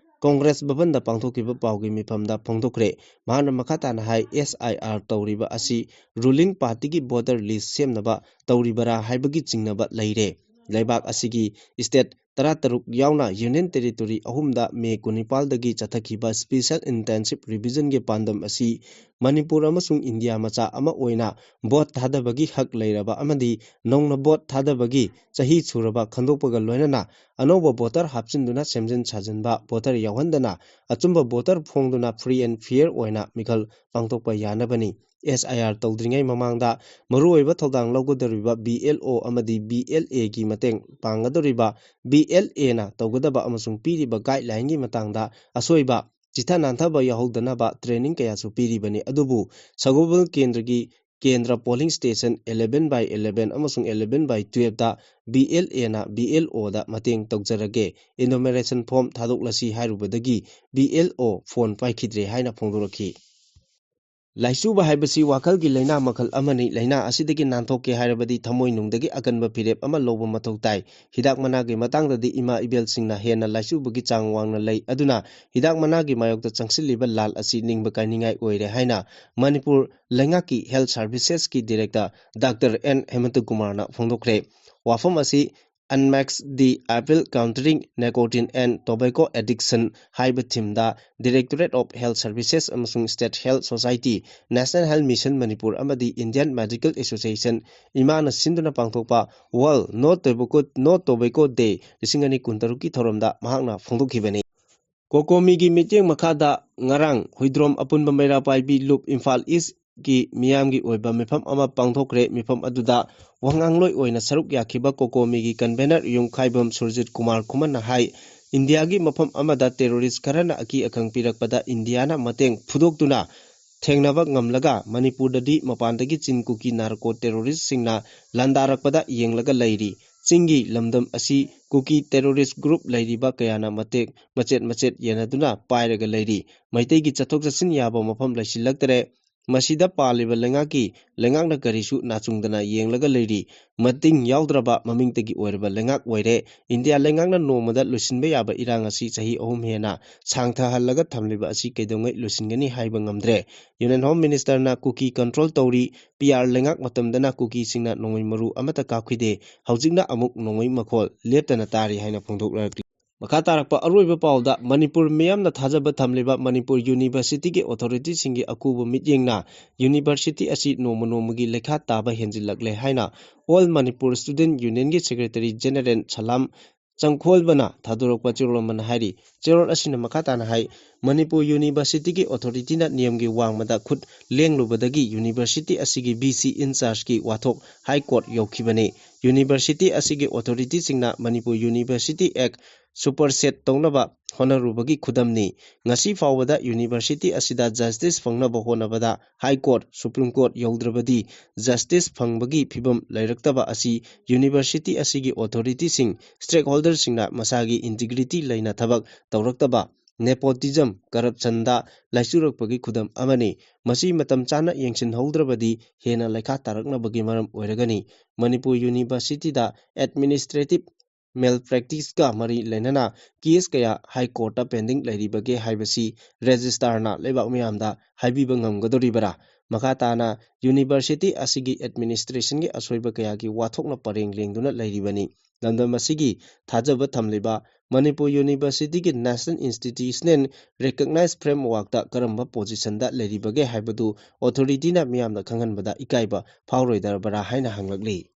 Congress ꯚꯕꯟꯗ ꯄꯥꯡꯊꯣꯛꯈꯤꯕ ꯄꯥꯎꯒꯤ ꯃꯤꯐꯝꯗ ꯐꯣꯡꯗꯣꯛꯈ꯭ꯔꯦ꯫ ꯃꯍꯥꯛꯅ ꯃꯈꯥ ꯇꯥꯅ ꯍꯥꯏ, S I R ꯇꯧꯔꯤꯕ ꯑꯁꯤ ruling partyꯒꯤ voter list ꯁꯦꯝꯅꯕ ꯇꯧꯔꯤꯕꯔꯥ ꯍꯥꯏꯕꯒꯤ ꯆꯤꯡꯅꯕ ꯂꯩꯔꯦ꯫ ꯂꯩꯕꯥꯛ ꯑꯁꯤꯒꯤ state ꯇꯔꯥꯇꯔꯨꯛ ꯌꯥꯎꯅ Union Territory ꯑꯍꯨꯝꯗ May ꯀꯨꯟꯅꯤꯄꯥꯜꯗꯒꯤ ꯆꯠꯊꯈꯤꯕ Special Intensive Revisionꯒꯤ ꯄꯥꯟꯗꯝ ꯑꯁꯤ ꯃꯅꯤꯄꯨꯔ ꯑꯃꯁꯨꯡ ꯏꯟꯗꯤꯌꯥ ꯃꯆꯥ ꯑꯃ ꯑꯣꯏꯅ vote ꯊꯥꯗꯕꯒꯤ ꯍꯛ ꯂꯩꯔꯕ ꯑꯃꯗꯤ ꯅꯧꯅ vote ꯊꯥꯗꯕꯒꯤ ꯆꯍꯤ ꯁꯨꯔꯕ ꯈꯪꯗꯣꯛꯄꯒ ꯂꯣꯏꯅꯅ ꯑꯅꯧꯕ voter ꯍꯥꯞꯆꯤꯟꯗꯨꯅ ꯁꯦꯝꯖꯤꯟ ꯁꯥꯖꯤꯟꯕ, voter ꯌꯥꯎꯍꯟꯗꯅ ꯑꯆꯨꯝꯕ voter ꯐꯣꯡꯗꯨꯅ free and fair ꯑꯣꯏꯅ ꯃꯤꯈꯜ ꯄꯥꯡꯊꯣꯛꯄ ꯌꯥꯅꯕꯅꯤ꯫ S I R ꯇꯧꯗ꯭ꯔꯤꯉꯩ ꯃꯃꯥꯡꯗ ꯃꯔꯨꯑꯣꯏꯕ ꯊꯧꯗꯥꯡ ꯂꯧꯒꯗꯧꯔꯤꯕ B L O ꯑꯃꯗꯤ B L Aꯒꯤ ꯃꯇꯦꯡ ꯄꯥꯡꯒꯗꯧꯔꯤꯕ B L Aꯅ ꯇꯧꯒꯗꯕ ꯑꯃꯁꯨꯡ ꯄꯤꯔꯤꯕ guidelineꯒꯤ ꯃꯇꯥꯡꯗ ꯑꯁꯣꯏꯕ ꯆꯤꯊ ꯅꯥꯟꯊꯕ ꯌꯥꯎꯍꯧꯗꯅꯕ training ꯀꯌꯥꯁꯨ ꯄꯤꯔꯤꯕꯅꯤ꯫ ꯑꯗꯨꯕꯨ ꯁꯒꯣꯜꯕꯟ ꯀꯦꯟꯗ꯭ꯔꯒꯤ ꯀꯦꯟꯗ꯭ꯔ polling station eleven by eleven ꯑꯃꯁꯨꯡ eleven by twelveꯇ B L Aꯅ B L Oꯗ ꯃꯇꯦꯡ ꯇꯧꯖꯔꯒꯦ, enumeration form ꯊꯥꯗꯣꯛꯂꯁꯤ ꯍꯥꯏꯔꯨꯕꯗꯒꯤ B L O phone ꯄꯥꯏꯈꯤꯗ꯭ꯔꯦ ꯍꯥꯏꯅ ꯐꯣꯡꯗꯣꯔꯛꯈꯤ꯫ ꯂꯥꯏꯆꯨꯕ ꯍꯥꯏꯕꯁꯤ ꯋꯥꯈꯜꯒꯤ ꯂꯥꯏꯅꯥ ꯃꯈꯜ ꯑꯃꯅꯤ꯫ ꯂꯥꯏꯅꯥ ꯑꯁꯤꯗꯒꯤ ꯅꯥꯟꯊꯣꯛꯀꯦ ꯍꯥꯏꯔꯕꯗꯤ ꯊꯃꯣꯏꯅꯨꯡꯗꯒꯤ ꯑꯀꯟꯕ ꯐꯤꯔꯦꯞ ꯑꯃ ꯂꯧꯕ ꯃꯊꯧ ꯇꯥꯏ꯫ ꯍꯤꯗꯥꯛ ꯃꯅꯥꯒꯤ ꯃꯇꯥꯡꯗꯗꯤ ꯏꯃꯥ ꯏꯕꯦꯜꯁꯤꯡꯅ ꯍꯦꯟꯅ ꯂꯥꯏꯆꯨꯕꯒꯤ ꯆꯥꯡ ꯋꯥꯡꯅ ꯂꯩ꯫ ꯑꯗꯨꯅ ꯍꯤꯗꯥꯛ ꯃꯅꯥꯒꯤ ꯃꯥꯌꯣꯛꯇ ꯆꯪꯁꯤꯜꯂꯤꯕ ꯂꯥꯜ ꯑꯁꯤ ꯅꯤꯡꯕ ꯀꯥꯏꯅꯤꯡꯉꯥꯏ ꯑꯣꯏꯔꯦ ꯍꯥꯏꯅ ꯃꯅꯤꯄꯨꯔ ꯂꯩꯉꯥꯛꯀꯤ Health Servicesꯀꯤ Director Doctor N ꯍꯦꯃꯟꯇ ꯀꯨꯃꯥꯔꯅ ꯐꯣꯡꯗꯣꯛꯈ꯭ꯔꯦ꯫ ꯋꯥꯐꯝ ꯑꯁꯤ Unmask the Evil Countering Nicotine and Tobacco Addiction ꯍꯥꯏꯕ themeꯗ Directorate of Health Services ꯑꯃꯁꯨꯡ State Health Society, National Health Mission Manipur ꯑꯃꯗꯤ Indian Medical Association, ꯏꯃꯥꯅ ꯁꯤꯟꯗꯨꯅ ꯄꯥꯡꯊꯣꯛꯄ World No Tobacco, No Tobacco Day ꯂꯤꯁꯤꯡ ꯑꯅꯤ ꯀꯨꯟꯇꯔꯨꯛꯀꯤ ꯊꯧꯔꯝꯗ ꯃꯍꯥꯛꯅ ꯐꯣꯡꯗꯣꯛꯈꯤꯕꯅꯤ꯫ ꯀꯣꯀꯣꯃꯤꯒꯤ ꯃꯤꯠꯌꯦꯡ ꯃꯈꯥꯗ ꯉꯔꯥꯡ ꯍꯨꯏꯗ꯭ꯔꯣꯝ ꯑꯄꯨꯟꯕ ꯃꯩꯔꯥ ꯄꯥꯏꯕꯤ ꯂꯨꯞ ꯏꯝꯐꯥꯜ ꯏꯁꯀꯤ ꯃꯤꯌꯥꯝꯒꯤ ꯑꯣꯏꯕ ꯃꯤꯐꯝ ꯑꯃ ꯄꯥꯡꯊꯣꯛꯈ꯭ꯔꯦ꯫ ꯃꯤꯐꯝ ꯑꯗꯨꯗ ꯋꯥꯉꯥꯡꯂꯣꯏ ꯑꯣꯏꯅ ꯁꯔꯨꯛ ꯌꯥꯈꯤꯕ ꯀꯣꯀꯣꯃꯤꯒꯤ convener ꯌꯨꯝꯈꯥꯏꯕꯝ ꯁꯨꯔꯖꯤꯠ ꯀꯨꯃꯥꯔ ꯈꯨꯃꯟꯅ ꯍꯥꯏ, ꯏꯟꯗꯤꯌꯥꯒꯤ ꯃꯐꯝ ꯑꯃꯗ terrorist ꯈꯔꯅ ꯑꯀꯤ ꯑꯈꯪ ꯄꯤꯔꯛꯄꯗ ꯏꯟꯗꯤꯌꯥꯅ ꯃꯇꯦꯡ ꯐꯨꯗꯣꯛꯇꯨꯅ ꯊꯦꯡꯅꯕ ꯉꯝꯂꯒ ꯃꯅꯤꯄꯨꯔꯗꯗꯤ ꯃꯄꯥꯟꯗꯒꯤ ꯆꯤꯟ ꯀꯨꯀꯤ narco terroristꯁꯤꯡꯅ ꯂꯥꯟꯗꯥꯔꯛꯄꯗ ꯌꯦꯡꯂꯒ ꯂꯩꯔꯤ꯫ ꯆꯤꯡꯒꯤ ꯂꯝꯗꯝ ꯑꯁꯤ ꯀꯨꯀꯤ terrorist group ꯂꯩꯔꯤꯕ ꯀꯌꯥꯅ ꯃꯇꯦꯛ ꯃꯆꯦꯠ ꯃꯆꯦꯠ ꯌꯦꯟꯅꯗꯨꯅ ꯄꯥꯏꯔꯒ ꯂꯩꯔꯤ꯫ ꯃꯩꯇꯩꯒꯤ ꯆꯠꯊꯣꯛ ꯆꯠꯁꯤꯟ ꯌꯥꯕ ꯃꯐꯝ ꯂꯩꯁꯤꯜꯂꯛꯇꯔꯦ꯫ ꯃꯁꯤꯗ ꯄꯥꯜꯂꯤꯕ ꯂꯩꯉꯥꯛꯀꯤ ꯂꯩꯉꯥꯛꯅ ꯀꯔꯤꯁꯨ ꯅꯥꯆꯨꯡꯗꯅ ꯌꯦꯡꯂꯒ ꯂꯩꯔꯤ꯫ ꯃꯇꯤꯡ ꯌꯥꯎꯗ꯭ꯔꯕ ꯃꯃꯤꯡꯇꯒꯤ ꯑꯣꯏꯔꯕ ꯂꯩꯉꯥꯛ ꯑꯣꯏꯔꯦ꯫ ꯏꯟꯗꯤꯌꯥ ꯂꯩꯉꯥꯛꯅ ꯅꯣꯡꯃꯗ ꯂꯣꯏꯁꯤꯟꯕ ꯌꯥꯕ ꯏꯔꯥꯡ ꯑꯁꯤ ꯆꯍꯤ ꯑꯍꯨꯝ ꯍꯦꯟꯅ ꯁꯥꯡꯊꯍꯜꯂꯒ ꯊꯝꯂꯤꯕ ꯑꯁꯤ ꯀꯩꯗꯧꯉꯩ ꯂꯣꯏꯁꯤꯟꯒꯅꯤ ꯍꯥꯏꯕ ꯉꯝꯗ꯭ꯔꯦ꯫ Union Home Minister ꯅ ꯀꯨꯀꯤ control ꯇꯧꯔꯤ꯫ P R ꯂꯩꯉꯥꯛ ꯃꯇꯝꯗꯅ ꯀꯨꯀꯤꯁꯤꯡꯅ ꯅꯣꯡꯃꯩ ꯃꯔꯨ ꯑꯃꯠꯇ ꯀꯥꯞꯈꯤꯗꯦ꯫ ꯍꯧꯖꯤꯛꯅ ꯑꯃꯨꯛ ꯅꯣꯡꯃꯩ ꯃꯈꯣꯜ ꯂꯦꯞꯇꯅ ꯇꯥꯔꯤ ꯍꯥꯏꯅ ꯐꯣꯡꯗꯣꯛꯂꯛꯂꯤ꯫ ꯃꯈꯥ ꯇꯥꯔꯛꯄ ꯑꯔꯣꯏꯕ ꯄꯥꯎꯗ, ꯃꯅꯤꯄꯨꯔ ꯃꯤꯌꯥꯝꯅ ꯊꯥꯖꯕ ꯊꯝꯂꯤꯕ ꯃꯅꯤꯄꯨꯔ University ꯒꯤ authority ꯁꯤꯡꯒꯤ ꯑꯀꯨꯕ ꯃꯤꯠꯌꯦꯡꯅ University ꯑꯁꯤ ꯅꯣꯡꯃ ꯅꯣꯡꯃꯒꯤ ꯂꯩꯈꯥ ꯇꯥꯕ ꯍꯦꯟꯖꯤꯜꯂꯛꯂꯦ ꯍꯥꯏꯅ All Manipur Student Union ꯒꯤ Secretary General ꯁꯂꯥꯝ ꯆꯪꯈꯣꯜꯕꯅ ꯊꯥꯗꯣꯔꯛꯄ ꯆꯦꯔꯣꯜ ꯑꯃꯅ ꯍꯥꯏꯔꯤ꯫ ꯆꯦꯔꯣꯜ ꯑꯁꯤꯅ ꯃꯈꯥ ꯇꯥꯅ ꯍꯥꯏ, ꯃꯅꯤꯄꯨꯔ University ꯒꯤ authority ꯅ ꯅꯤꯌꯝꯒꯤ ꯋꯥꯡꯃꯗ ꯈꯨꯠ ꯂꯦꯡꯂꯨꯕꯗꯒꯤ University ꯑꯁꯤꯒꯤ V C in charge ꯀꯤ ꯋꯥꯊꯣꯛ High Court ꯌꯧꯈꯤꯕꯅꯤ꯫ University ꯑꯁꯤꯒꯤ authority ꯁꯤꯡꯅ ꯃꯅꯤꯄꯨꯔ University Act supersede ꯇꯧꯅꯕ ꯍꯣꯠꯅꯔꯨꯕꯒꯤ ꯈꯨꯗꯝꯅꯤ꯫ ꯉꯁꯤ ꯐꯥꯎꯕꯗ University ꯑꯁꯤꯗ justice ꯐꯪꯅꯕ ꯍꯣꯠꯅꯕꯗ High Court, Supreme Court ꯌꯧꯗ꯭ꯔꯕꯗꯤ justice ꯐꯪꯕꯒꯤ ꯐꯤꯕꯝ ꯂꯩꯔꯛꯇꯕ ꯑꯁꯤ University ꯑꯁꯤꯒꯤ authority ꯁꯤꯡ, stakeholder ꯁꯤꯡꯅ ꯃꯁꯥꯒꯤ integrity ꯂꯩꯅ ꯊꯕꯛ ꯇꯧꯔꯛꯇꯕ, nepotism, corruption ꯗ ꯂꯥꯏꯆꯨꯔꯛꯄꯒꯤ ꯈꯨꯗꯝ ꯑꯃꯅꯤ꯫ ꯃꯁꯤ ꯃꯇꯝ ꯆꯥꯅ ꯌꯦꯡꯁꯤꯟꯍꯧꯗ꯭ꯔꯕꯗꯤ ꯍꯦꯟꯅ ꯂꯩꯈꯥ ꯇꯥꯔꯛꯅꯕꯒꯤ ꯃꯔꯝ ꯑꯣꯏꯔꯒꯅꯤ꯫ ꯃꯅꯤꯄꯨꯔ University ꯗ administrative malpractice ꯀ ꯃꯔꯤ ꯂꯩꯅꯅ case ꯀꯌꯥ High Court ꯇ pending ꯂꯩꯔꯤꯕꯒꯦ ꯍꯥꯏꯕꯁꯤ registrar ꯅ ꯂꯩꯕꯥꯛ ꯃꯤꯌꯥꯝꯗ ꯍꯥꯏꯕꯤꯕ ꯉꯝꯒꯗꯧꯔꯤꯕꯔꯥ? ꯃꯈꯥ ꯇꯥꯅ University ꯑꯁꯤꯒꯤ administration ꯒꯤ ꯑꯁꯣꯏꯕ ꯀꯌꯥꯒꯤ ꯋꯥꯊꯣꯛꯅ ꯄꯔꯦꯡ ꯂꯦꯡꯗꯨꯅ ꯂꯩꯔꯤꯕꯅꯤ꯫ ꯂꯝꯗꯝ ꯑꯁꯤꯒꯤ ꯊꯥꯖꯕ ꯊꯝꯂꯤꯕ ꯃꯅꯤꯄꯨꯔ University ꯒꯤ national institutional recognized framework ꯇ ꯀꯔꯝꯕ position ꯗ ꯂꯩꯔꯤꯕꯒꯦ ꯍꯥꯏꯕꯗꯨ authority ꯅ ꯃꯤꯌꯥꯝꯗ ꯈꯪꯍꯟꯕꯗ ꯏꯀꯥꯏꯕ ꯐꯥꯎꯔꯣꯏꯗꯕꯔꯥ ꯍꯥꯏꯅ ꯍꯪꯂꯛꯂꯤ꯫